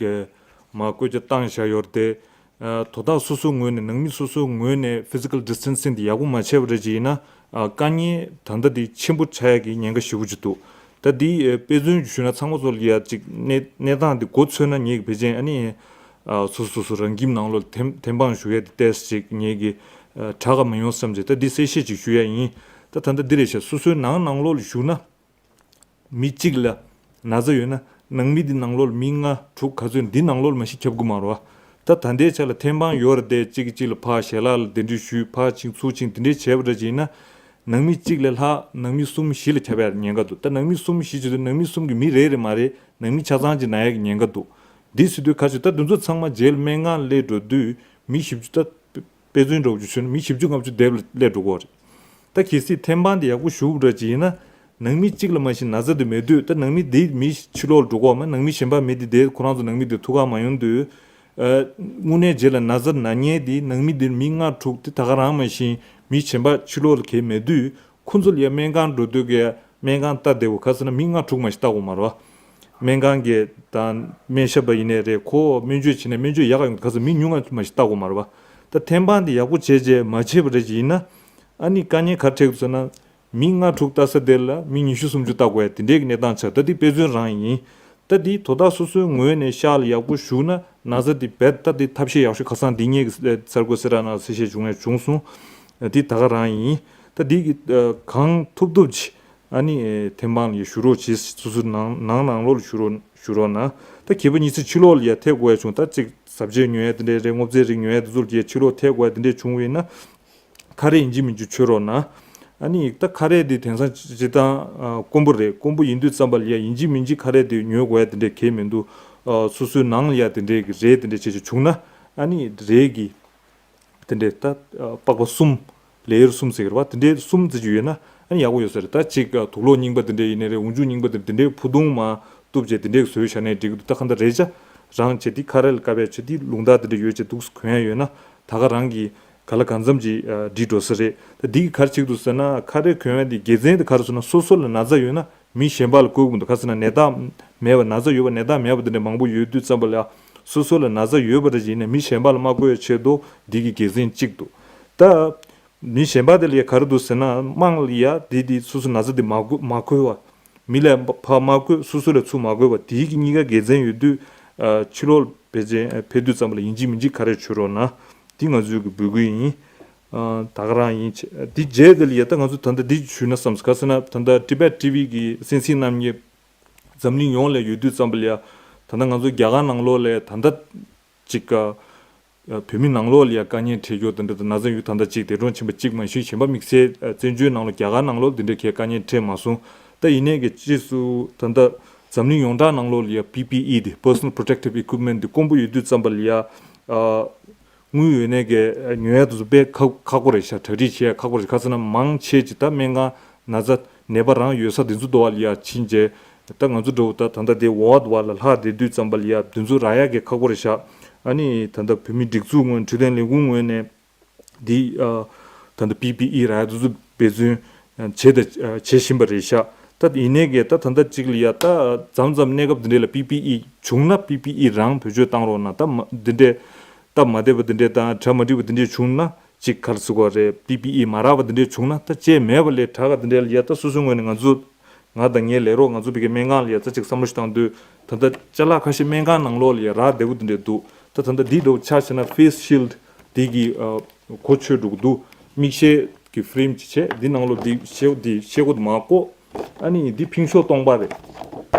མར་བཀོད་རྒྱ་བཏང་བཞག་ཡོད་རེད་དེ། ཨ། དོ་བདག་སོ་སོའི་ངོས་ནས། ནང་མི་སོ་སོའི་ངོས་ནས་ཕི་ཛི་ཀལ་ཌི་སི་ཊན་སིང་འདི་ཡག་པོ་མ་བྱས་པ་རེད་ཅེས་ཡིན་ན། ཨ། དཀའ་ངལ་ད་ལྟ་འདི་ཆེན་པོ་ཆགས་ཡ་གི་ཉེན་ཁ་ཞེ་པོ་ཅིག་འདུག་ད་འདི་ཨ་དཔེ་མཚོན་ཞུས་ན། ཚང་མ་ཚོ་ལ་ཡ་ཅིག་གནས་གནས་སྟངས་འདི་མགོ་ཚོས་ན། ངེད་ཀྱི་ཕལ་ཆེར་ཨ་ནི་ཨ་སོ་སོ་སོ་སོ་རང་ཁྱིམ་ནང་ལོགས་ཐེམ་ཐེམ་སྤང་ཞུ་ཡ་འདི་ཏོག་ཙམ་ཅིག་ངེད་ཀྱི་ཨ་དྲག་ག་མ་ཡོང་བསམ་བྱས། ད་འདི་གསལ་བཤད་ཅིག་ཞུ་ཡ་ཡིན། ད་ད་ལྟ་འདི་རེད་ཤག་སོ་སོའི་ནང་ནང་ལོགས་ལ་བཞུགས་ན། མི་གཅིག་ལ་ན་ཚ་ཡོད་ན་ནང་མི་འདི་ནང་ལོགས་ལ་མི་ལྔ་དྲུག་ག་ཚོད་འདི་ནང་ལོགས་ལ་མ་གཞི་ཁྱབ་ཀྱི་མ་རེད་པ། ད་ད་ལྟའི་ཆ་ལ་ཐེམ་སྤང་ཡོད་རེད་དེ། གཅིག་གིས་གཅིག་ལ་ཕར་ཞལ་ལག་ལ་གདན་འདྲེན་ཞུས། ཕར་ཕྱིན་ཚུར་ཕྱིན་དེ་འདྲས་བྱས་པ་འདྲ་ཅིག་ཡིན་ན། ནང་མི་གཅིག་ལས་ལྷག་ནང་མི་གསུམ་བཞི་ལ་ཁྱབ་ཡ་ཉེན་ཁ་འདུག་ད་ནང་མི་གསུམ་བཞི་བྱེད་དུས་ནང་མི་གསུམ་གྱི་མི་རེ་རེ་མ་རེད། ནང་མི་ཆ་ཚང་ཅིག་ན་ཡ་གི་ཉེན་ཁ་འདུག་འདི་ཟེར་དུས་ག་ཅིག་ད་འདི་ཚོ་ཚང་མ་རྗེས་ལ་སྨན་ཁང་སླེབས་འགྲོ་དུས་མི་བཞི་བཅུ། ད་དཔེ་མཚོན་འདྲ་བོ་ཅིག་ཞུས་ན། མི་བཞི་བཅུ་ལྔ་བཅུ་སྡེབ་ལ་སླེབས་འགྲོ་གི་རེད། ད་གལ་སྲིད་ཐེམ་སྤང་དེ་ཡག་པོ་ཞུ་དགོས་འདྲ་ཅིག་ཡིན་ན། ནང་མི་གཅིག་ལ་མ་གཞི་ན་ཚ་དེ་མེད་དུས། ད་ནང་མི་དེ་མི་ཕྱི་ལོགས་ལ་འགྲོ་གི་ཡོད་མ། ནང་མི་གཞན་པ་མི་དེ་དེ་ཁོ་རང་ཚོ་ནང་མི་དེ་ཐུག་ག་མ་ཡོང་དུས། ཨ། དངོས་གནས་རྗེས་ལ་ན་ཚ་ན་མཁན་དེ་ནང་མི་དེ་མི་ལྔ་དྲུག་དེ་ད་ག་རང་མ་གཞི་མི་གཞན་པ་ཕྱི་ལོགས་ལ་གང་ཡང་མེད་དུས། ཁོ་ཚོ་ལ་ཡ་སྨན་ཁང་འགྲོ་དུས་ཀྱི་སྨན་ཁང་ལྟ་བདེ་བོ་ག་ཟེར་ན། མི་ལྔ་དྲུག་མ་གཞི་ལྟ་དགོས་མ་རེད་པ། སྨན་ཁང་གི་དང་སྨན་ཞབས་པ་ཡིན་ནའི་རེད། ཁོ་སྨན་བཅོས་བྱེད་ནས་སྨན་བཅོས་ཡག་ག་ཡོང་དུས་ག་ཟེར་མི་ཉུང་ང་མ་གཞི་ལྟ་དགོས་མ་རེད་པ། ད་ཐེམ་སྤང་འདི་ཡག་པོ་བྱས་རྗེས་མ་བྱས་པ་རེད་ཅིག་ཡིན་ན། ཨ་ནི་དཀའ་ངལ་ག་རེ་འཕྲད་ཀྱི་འདུག་ཟེར་ན། མི་ལྔ་དྲུག་ལྟ་ས་དེ་ལ་མི་ཉི་ཤུ་སུམ་ཅུ་ལྟ་དགོས་ཡ་དེ་འདྲའི་གི་གནས་སྟངས་ཆགས། ད་འདི་དཔེ་མཚོན་རང་ཡིན། ད་འདི་དོ་བདག་སོ་སོའི་ངོས་ནས་ཤག་ལ་ཡག་པོ་ཞུགས་ན་ན་ཚ་འདི་རྦད་ད་འདི་ཐབས་ཤེས་ཡག་ཤོས་ཁ་སང་འདི་ངེད་ཀྱི་གསར་འགོད་གསལ་བསྒྲགས་ནང་གསལ་བཤད་བྱུང་ཡ་བྱུང་སོང་། འདི་ད་ག་རང་ཡིན། ད་འདི་གི་ཨ་གང་ཐུབ་ཐུབ་ཅིག་ཨ་ནི་ཨེ་ཐེམ་སྤང་ལ་ཞུ་རོགས་བྱེད། སོ་སོའི་ནང་ནང་ནང་ལོགས་ལ་ཞུ་རོགས་ཞུ་རོགས་གནང་། ད་གལ་པོ་ཉི་ཚེ་ཕྱི་ལོགས་ལ་ཡ་ཐེབས་དགོས་ཡ་བྱུང་། ད་ཅིག་ཟབ་ཆས་ཉོ་ཡ་དེ་འདྲས་རེད། སྔོ་ཚལ་རིགས་ཉོ་ཡ་དེ་ཚོ་ལ་ཡ་ཕྱི་ལོགས་ཐེབས་དགོས་ཡ་དེ་འདྲས་བྱུང་བ་ཡིན་ན། ཁ་རས་ཡིན་གཅིག་མིན་གཅིག་མཆོད་རོགས་གནང་། ཨ་ནི་ད་ཁ་རས་དེ་དེང་སང་སྤྱིར་བཏང་ཨ་དཀོན་པོ་རེད། དཀོན་པོ་ཡིན་དུས་ཙམ་པ་ལ་ཡ་ཡིན་གཅིག་མིན་གཅིག་ཁ་རས་དེ་ཉོ་དགོས་ཡ་དེ་འདྲས་གང་ཡང་མི་འདུག་ཨ་སོ་སོའི་ནང་ལ་ཡ་དེ་འདྲས་ཀྱི་རས་དེ་འདྲས་བྱས་བྱས་བྱུང་ན། ཨ་ནི་རས་ཀྱི་དེ་འདྲས་ད་ཨ་པགས་པ་གསུམ། ལེ་ཡར་གསུམ་ཟེར་གི་རེད་པ། དེ་འདྲའི་གསུམ་ཙམ་ཅིག་ཡོད་ན་ཨ་ནི་ཡག་པོ་ཡོད་ས་རེད། ད་ཅིག་དུག་སློག་རྙིང་པ་དེ་འདྲ་ཡིན་ནའི་རེད། འོག་འཇུག་རྙིང་པ་དེ་དེ་འདྲའི་ཕུ་དུང་མར་གཏུབ་བྱས་དེ་འདྲའི་བཟོས་བཞག་ནའི་འགྲིག་གི་འདུག་ད་གང་ལྟར་རས་ཆ་རང་བྱས་དེ་ཁ་རས་ལ་བཀབ་ཡ་བྱས་དེ་རླུང་རྟ་དེ་འདྲ་ཡོད་བྱས་འདུག་སེ་གོན་ཡ་ཡོད་ན་ད་ག་རང་གི་ག་ལ་གང་འཚམ་ཅིག་འགྲིག་འགྲོ་ས་རེད། ད་འདི་གི་ག་རེ་བྱེད་ཀྱི་འདུག་ཟེར་ན། ཁ་རས་གོན་ཡ་དེ་དགེ་མཚན་དེ་ག་རེ་ཟེར་ན། སོ་སོ་ལ་ན་ཚ་ཡོད་ན། མི་གཞན་པ་ལ་བཀོལ་གྱི་མི་འདུག་ག་ཟེར་ན་ནད་རྟགས་མེད་པ། ན་ཚ་ཡོད་པ་ནད་རྟགས་མེད་པ་དེ་འདྲ་མང་པོ་ཡོད་དུས་ཙམ་པ་ལ་སོ་སོ་ལ་ན་ཚ་ཡོད་པ་རེ་ཡིན་ན་མི་གཞན་པ་ལ་མ་བཀོལ་བའི་ཆེད་དུ་འདི་གི་དགེ་མཚན་གཅིག་འདུག་ད་མི་གཞན་པ་དེ་ལ་ཡ་ག་རེ་འདུག་ཟེར་ན། དམངས་ལ་ཡ་དེ་དེ་སོ་སོ་ན་ཚ་དེ་མ་བཀོལ་མ་བཀོལ་བ། མི་ལ་ཕར་མ་བཀོལ། སོ་སོ་ལ་ཚུར་མ་བཀོལ་བ། དེའི་གི་གཉིས་ཀ་དགེ་མཚན་ཡོད་དུས་ཕྱི་ལོགས་ཕལ་ཆེར་ཕེབས་དུས་ཙམ་པ་ལ་ཡིན་གཅིག་མིན་གཅིག་ཁ་རས་མཆོད་རོགས་གནང་། འདི་ང་ཚོའི་གི་འབོད་སྐུལ་ཡིན། ཨ། ད་ག་རང་ཡིན། ཆ་འདི་རྗེས་དེ་ལ་ཡ་ད་ང་ཚོ་ད་ལྟ་འདི་ཞུས་ན་བསམ་སོང་། ག་ཟེར་ན་ད་ལྟ་Tibet TV གི་གསན་གཟིགས་གནང་མཁན་འཛམ་གླིང་ཡོངས་ལ་ཡོད་དུས་ཙམ་པ་ལ་ཡ་ད་ལྟ་ང་ཚོ་རྒྱ་གར་ནང་ལོགས་ལ་ད་ལྟ་ཅིག་ཨ་བོད་མི་ནང་ལོགས་ལ་ཡ་དཀའ་ངལ་འཕྲད་རྒྱུ་དེ་འདྲ་དང་ན་ཚ་ཡོད། ད་ལྟ་ཅིག་འདས་གྲོངས་ཕྱིན་པ་གཅིག་མ་གཞི་གཞན་པ་དམིགས་བསལ་བཙན་བྱོལ་ནང་ལ་རྒྱ་གར་ནང་ལོགས་འདི་འདྲའི་གི་དཀའ་ངལ་འཕྲད་མ་སོང་། ད་ཡིན་ནའི་གི་ཕྱིས་སུ་ད་ལྟ་འཛམ་གླིང་ཡོངས་གྲགས་ནང་ལོགས་ལ་ཡ་པི་པི་ཨི་དེ་Personal Protective Equipment དེ་དཀོན་པོ་ཡོད་དུས་ཙམ་པ་ལ་ཡ་ཨ། དངུལ་ཡོད་ནའི་གི་ཉོ་ཡ་དེ་ཚོ་དཔེ་ཁག་ཁག་པོ་རེད་ཤག་གྲ་སྒྲིག་བྱེད་ཡ་ཁག་པོ་རེད། ག་ཟེར་ན་མང་ཆེ་ཅིག་ད་སྨན་ཁང་ན་ཚ་ནད་པ་རང་ཡོད་ས་དེ་ཚོ་འདྲ་བ་ལ་ཡ་ཕྱིན་རྗེས། ད་ང་ཚོ་འདྲ་བོ་ད་ད་ལྟ་དེ་ཝརཌ་ཝའེཌ་ལ་ལྷག་བསྡད་དུས་ཙམ་པ་ལ་ཡ་དེ་ཚོ་རག་ཡ་གི་ཁག་པོ་རེད་ཤག་ཨ་ནི་ད་ལྟ་བོད་མིའི་སྒྲིག་འཛུགས་ངོས་ནས། འཕྲོད་བསྟེན་ལས་ཁུངས་ངོས་ནས་འདི་ཨ་ད་ལྟ་པི་པི་ཨི་རག་ཡ་དེ་ཚོ་འབད་བརྩོན་བྱས་དང་བྱེད་བཞིན་པ་རེད་ཤག་ད་ཡིན་ནའི་གི་ད་ད་ལྟ་གཅིག་ལ་ཡ་ད་མཚམས་མཚམས་གནས་སྐབས་འདི་འདྲས་ལ་པི་པི་ཨི་བྱུང་ན་པི་པི་ཨི་རང་བེད་སྤྱོད་བཏང་རོགས་གནང་། ད་མ་འདི་འདྲས་སྟབས་མ་བདེ་བ་འདི་འདྲས་དང་གྲ་མ་འགྲིག་པ་འདི་འདྲས་བྱུང་ན་གཅིག་ག་རེ་ཟེར་དགོས་རེད། པི་པི་ཨི་མ་རག་པ་འདི་འདྲས་བྱུང་ན་ད་བཅད་མེད་པ་ལས་དྲག་ག་འདི་འདྲས་ལ་ཡ་ད་སོ་སོའི་ངོས་ནས་ང་ཚོ་ང་དང་ངའི་ལས་རོགས་ང་ཚོ་བི་གའི་སྨན་ཁང་ལ་ཡ་ད་ཅིག་བསམ་བློ་ཞིག་བཏང་དུས་ད་ལྟ་ཅ་ལག་ཁ་ཤས་སྨན་ཁང་ནང་ལོགས་ལ་ཡ་རག་བདེ་པོ་འདི་འདྲས་འདུག་ད་ད་ལྟ་འདི་འདྲ་ཆ་བཞག་ན་ཕེ་སི་ཤིལ་ཌི་འདི་གི་ཨ་གོ་ཆོད་འགྲོ་གི་འདུག་མིག་ཤེལ་གྱི་ཕི་རེམ་ཅིག་བྱས་འདི་ནང་ལོགས་འདི་ཤེལ་འདི་ཤེལ་སྒོ་དེ་མར་བཀོག་ཨ་ནི་འདི་ཕིང་ཤོག་སྟོང་པ་རེད།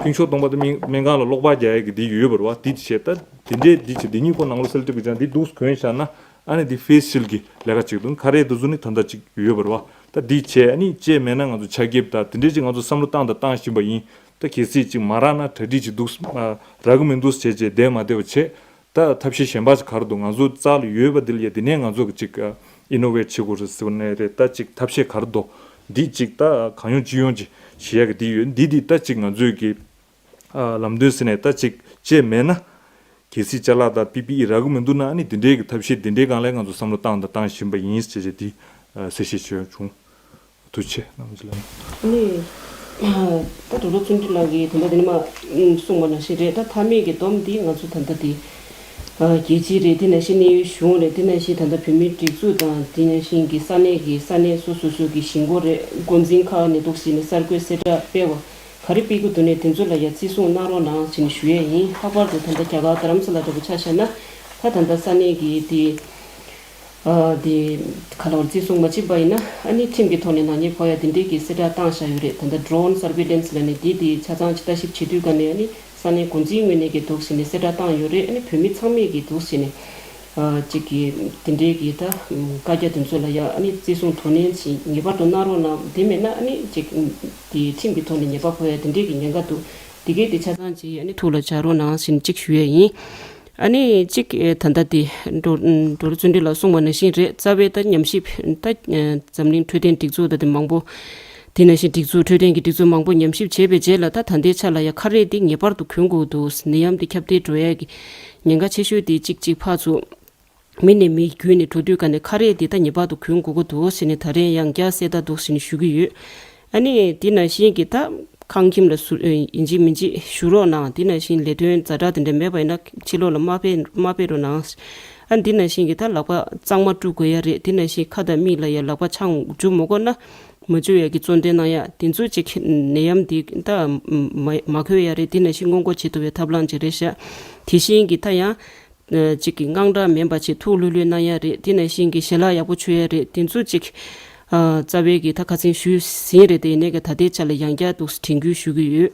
ཕིང་ཤོག་སྟོང་པ་དེ་སྨན་སྨན་ཁང་ལ་གློག་པར་རྒྱག་ཡས་ཀྱི་འདི་ཡོད་པ་རེད་བ། འདི་བྱས་ད་འདི་འདྲས་འདི་བྱས་འདི་གཉིས་ཀོ་ནང་ལོགས་སེལ་ཊིབ་ཀྱི་ཅང་འདི་འདུག་གོན་བཞག་ན། ཨ་ནི་འདི་ཕེ་སི་ཤིལ་གྱི་ལས་ཀ་བྱེད་དུས་ཁ་རས་འདི་ཚོ་ནི་ད་ལྟ་ཅིག་ཡོད་པ་རེད་བ། ད་འདི་བྱས་ཨ་ནི་བཅད་མེད་ན་ང་ཚོ་ཆ་རྒྱུས་ད་འདི་འདྲས་ཅིག་ང་ཚོ་བསམ་བློ་བཏང་དང་བཏང་བཞིན་པ་ཡིན། ད་གལ་སྲིད་ཅིག་མ་རག་ན་གྲ་སྒྲིག་ཅིག་འདུག་མ་རག་གི་མི་འདུག་བྱས་བྱས་བསྡད་མ་བསྡད་པ་བྱས། ད་ཐབས་ཤེས་གཞན་པ་ཅིག་ག་རེ་འདུག་ང་ཚོ་རྩ་ལ་ཡོད་པ་འདི་ལ་ཡ་འདི་ནས་ང་ཚོ་གི་ཅིག་ཨ་ཨི་ནོ་ཝེཊ་བྱེད་དགོས་རེད་ཟེར་བ་ནས་རེད། ད་ཅིག་ཐབས་ཤེས་ག་རེ་འདུག་འདི་ཅིག་ད་གང་ཡོང་ཅི་ཡོང་ཅིག་བྱེད་ཡ་གི་འདི་ཡོད། འདི་འདི་ད་ཅིག་ང་ཚོས་གི་ཨ་ལམ་སྟོན་ཟེར་ནས་ད་ཅིག་བཅད་མེད་ན། གལ་སྲིད་ཅ་ལག་དང་པི་པི་ཨི་རག་གི་མི་འདུག་ན་ཨ་ནི་འདི་འདྲའི་གི་ཐབས་ཤེས་འདི་འདྲའི་སྒང་ལ་ང་ཚོ་བསམ་བློ་བཏང་དང་བཏང་བཞིན་པ་ཡིན་ཞེས་བྱས་འདི་ཨ་གསལ་བཤད་བྱས་ཡོད་བྱུང་། ཐུགས་རྗེ་ཆེ་རྣམ་པ་ཚོ་ལ། ཨ་ནི། ད་དོ་རོ་བརྩོན་འགྲུས་ལགས་ཀྱིས་ད་ལྟ་འདི་ནས་མ་གསུངས་པ་ནང་བཞིན་རེད། ད་མཐའ་མའི་གི་སྡོམ་འདི་ང་ཚོ་ད་ལྟ་འདི་རྒྱལ་སྤྱི་རེད། དེ་ནང་བཞིན་གནས་ཡུལ་གཞུང་རེད། དེ་ནང་བཞིན་ད་ལྟ་བོད་མིའི་སྒྲིག་འཛུགས་དང་དེ་ནང་བཞིན་གི་ས་གནས་ཀྱི་ས་གནས་སོ་སོ་སོ་གི་གཞིས་འགོ་རེད། འགོ་འཛིན་ཁག་ནས་འདུག་ཟེར་ནས་གསར་འགོད་གསལ་བསྒྲགས་སྤེལ་བ་ག་རེ་སྤེལ་གི་འདུག་ནས་དེ་ཚོ་ལ་ཡ་བརྩི་སྲུང་གནང་རོགས་གནང་ཟེར་ནས་ཞུ་ཡས་ཡིན། ལྷག་པར་དུ་ད་ལྟ་རྒྱ་གར་རྡ་རམ་ས་ལ་འདྲ་པོ་ཆ་བཞག་ན་ད་ད་ལྟ་ས་གནས་ཀྱི་དེ། ཨ་དེ་ག་ལ་བར་བརྩི་སྲུང་མ་བྱེད་པ་ཡིན་ན་ཨ་ནི་ཁྲིམས་ཀྱི་ཐོག་ནས་ནག་ཉེས་ཕོག་ཡ་དེ་འདྲའི་གི་གསལ་བསྒྲགས་བཏང་བཞག་ཡོད་རེད། ད་ལྟ་ཌོ་རོན་སར་ཝེ་ལེན་སི་ལབ་ནས་དེ་དེ་ཆ་ཚང་ཅིག་ལྟ་ཞིབ་བྱེད་དུས་ག་ནས་ཨ་ནི་ས་གནས་འགོ་འཛིན་ངོས་ནས་ཀྱི་འདུག་ཟེར་ནས་གསལ་བསྒྲགས་བཏང་ཡོད་རེད། ཨ་ནི་བོད་མི་ཚང་མས་ཀྱི་འདུག་ཟེར་ནས་ཨ་ཅིག་གི་དེ་འདྲའི་གི་ད་བཀའ་རྒྱ་དེ་ཚོ་ལ་ཡ་ཨ་ནི་བརྩི་སྲུང་དོ་ནན་ཞིག་ངེས་པར་དུ་གནང་རོགས་གནང་། དེ་མེད་ན་ཨ་ནི་ཅིག་དེ་ཁྲིམས་ཀྱི་ཐོག་ནས་ཉེས་པ་ཕོག་ཡ་དེ་འདྲའི་གི་ཉེན་ཁ་འདུག་དེ་གའི་དེ་ཆ་ཚང་ཅིག་ཨ་ནི་ཐུགས་ལ་འཇགས་རོགས་གནང་ཞེས་ཅིག་ཞུ་ཡས་ཡིན། ཨ་ནི་གཅིག་ཨེ་ད་ལྟ་དེ་འགྲོ་འགྲོ་རུ་བརྩོན་འགྲུས་ལགས་གསུངས་པ་ནང་བཞིན་རེད། རྩ་བའི་ད་ཉམས་ཞིབ་ད་ཨེ་འཛམ་གླིང་འཕྲོད་བསྟེན་སྒྲིག་འཛུགས་ད་དེ་མང་པོ་དེ་ནང་བཞིན་སྒྲིག་འཛུགས་འཕྲོད་བསྟེན་གྱི་སྒྲིག་འཛུགས་མང་པོ་ཉམས་ཞིབ་བྱས་པའི་རྗེས་ལ་ད་ད་ལྟའི་ཆ་ལ་ཡ་ཁ་རས་འདི་ངེས་པར་དུ་གོན་དགོས་འདུག་ནད་ཡམས་འདི་ཁྱབ་གདལ་འགྲོ་ཡ་གི་ཉེན་ཁ་ཆེ་ཤོས་དེ་གཅིག་གཅིག་ཕར་ཚུར་མི་ནས་མི་བརྒྱུད་ནས་འགྲོ་དུས་ག་ནས་ཁ་རས་འདི་ད་ངེས་པར་དུ་གོན་དགོས་ཀྱི་འདུག་ཟེར་ནས་ད་རེས་ཡང་བསྐྱར་གསལ་བསྒྲགས་འདུག་ཟེར་ནས་ཞུ་གི་ཡོད། ཨ་ནི་དེ་ནང་བཞིན་གྱི་ད་ཁང་ཁྱིམ་ལ་སུ་ཨེ་ཡིན་གཅིག་མིན་གཅིག་བཞུགས་རོགས་གནང་། དེ་ནང་བཞིན་ལས་དོན་ཛ་དྲག་དེ་འདྲ་མེད་པ་ཡིན་ན་ཕྱི་ལོགས་ལ་མ་ཕེབས་མ་ཕེབས་རོགས་གནང་། ཨ་ནི་དེ་ནང་བཞིན་གྱི་ད་ལག་པ་གཙང་མ་བཀྲུ་དགོས་ཡ་རེད། དེ་ནང་བཞིན་ཁ་དང་མིག་ལ་ཡ་ལག་པ་ཆང་འཇུ་མ་དགོས་ན་མ་འཇུ་ཡ་གི་གཙོ་འདོན་གནང་ཡ་དེ་ཚོ་ཅིག་ནད་ཡམས་འདི་ད་མ་མ་འགོས་ཡ་རེད། དེ་ནང་བཞིན་སྔོན་འགོག་བྱེད་ཐུབ་པའི་ཐབས་ལམ་ཅིག་རེད་ཤག་དེ་བཞིན་གྱི་ད་ཡང་། ཨ་གཅིག་གི་དངངས་སྐྲག་མིན་པ་བྱེད། ཐུགས་ལྷོད་ལྷོད་གནང་ཡ་རེད། དེ་ནང་བཞིན་གྱི་ཞལ་ལག་ཡག་པོ་མཆོད་ཡ་རེད། དེ་ཚོ་གཅིག་ཨ་རྩ་བའི་གི་ད་ཁ་སང་ཞུས་ཟིན་རེད། དེ་ཡིན་ནའི་གི་ད་ལྟའི་ཆ་ལ་ཡང་བསྐྱར་དུ་དྲན་སྐུལ་ཞུ་གི་ཡོད།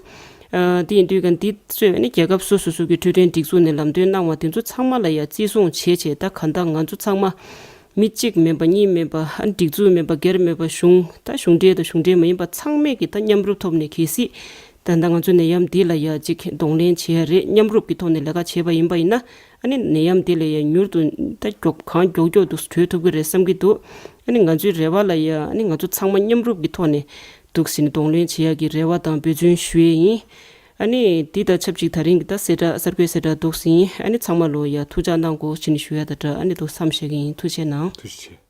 ཨ་དེ་ཡིན་དུས་ག་འདི་ཚོས་ནི་རྒྱལ་ཁབ་སོ་སོ་སོ་གི་འཕྲོད་བསྟེན་སྒྲིག་འཛུགས་ནས་ལམ་སྟོན་གནང་བ་དེ་ཚོ་ཚང་མ་ལ་ཡང་བརྩི་སྲུང་བྱེད་བྱེད། ད་ག་ད་ང་ཚོ་ཚང་མ་མི་གཅིག་མིན་པ་གཉིས་མིན་པ་ཨ་སྒྲིག་འཛུགས་མིན་པ་སྒེར་མིན་པ་གཞུང་ད་གཞུང་འབྲེལ་དང་གཞུང་འབྲེལ་མ་ཡིན་པ་ཚང་མས་གི་ད་མཉམ་རུབ་ཐོག་ནས་གལ་སྲིད། ད་ལྟ་ང་ཚོ་ནད་ཡམས་འདི་ལ་ཡ་གཅིག་གདོང་ལེན་བྱེད་ཡ་རེད། མཉམ་རུབ་ཀྱི་ཐོག་ནས་ལས་ཀ་བྱས་པ་ཡིན་པ་ཡིན་ན་ཨ་ནི་ནད་ཡམས་འདི་ལ་ཡ་མྱུར་དུ་ད་མགྱོགས་གང་མགྱོགས་མགྱོགས་དུ་གྲོལ་ཐུབ་ཀྱི་རེད་བསམ་གྱི་འདུག་ཨ་ནི་ང་ཚོའི་རེ་བ་ལ་ཡ་ཨ་ནི་ང་ཚོ་ཚང་མ་མཉམ་རུབ་ཀྱི་ཐོག་ནས་འདུག་ཟེར་ནས་གདོང་ལེན་བྱེད་ཡ་གི་རེ་བ་དང་འབད་བརྩོན་ཞུ་ཡས་ཡིན། ཨ་ནི་འདི་དང་ཆབས་ཅིག་ད་རིང་གི་ད་གསལ་བསྒྲགས་གསར་འགོད་གསལ་བསྒྲགས་འདུག་ཟིན། ཨ་ནི་ཚང་མ་ལོ་ཡ་ཐུགས་ཅག་གནང་དགོས་ཟེར་ནས་ཞུ་ཡ་ད་འདྲ་ཨ་ནི་འདུག་མཚམས་བཞག་གི་ཡིན། ཐུགས་རྗེ་གནང་། ཐུགས་རྗེ་ཆེ།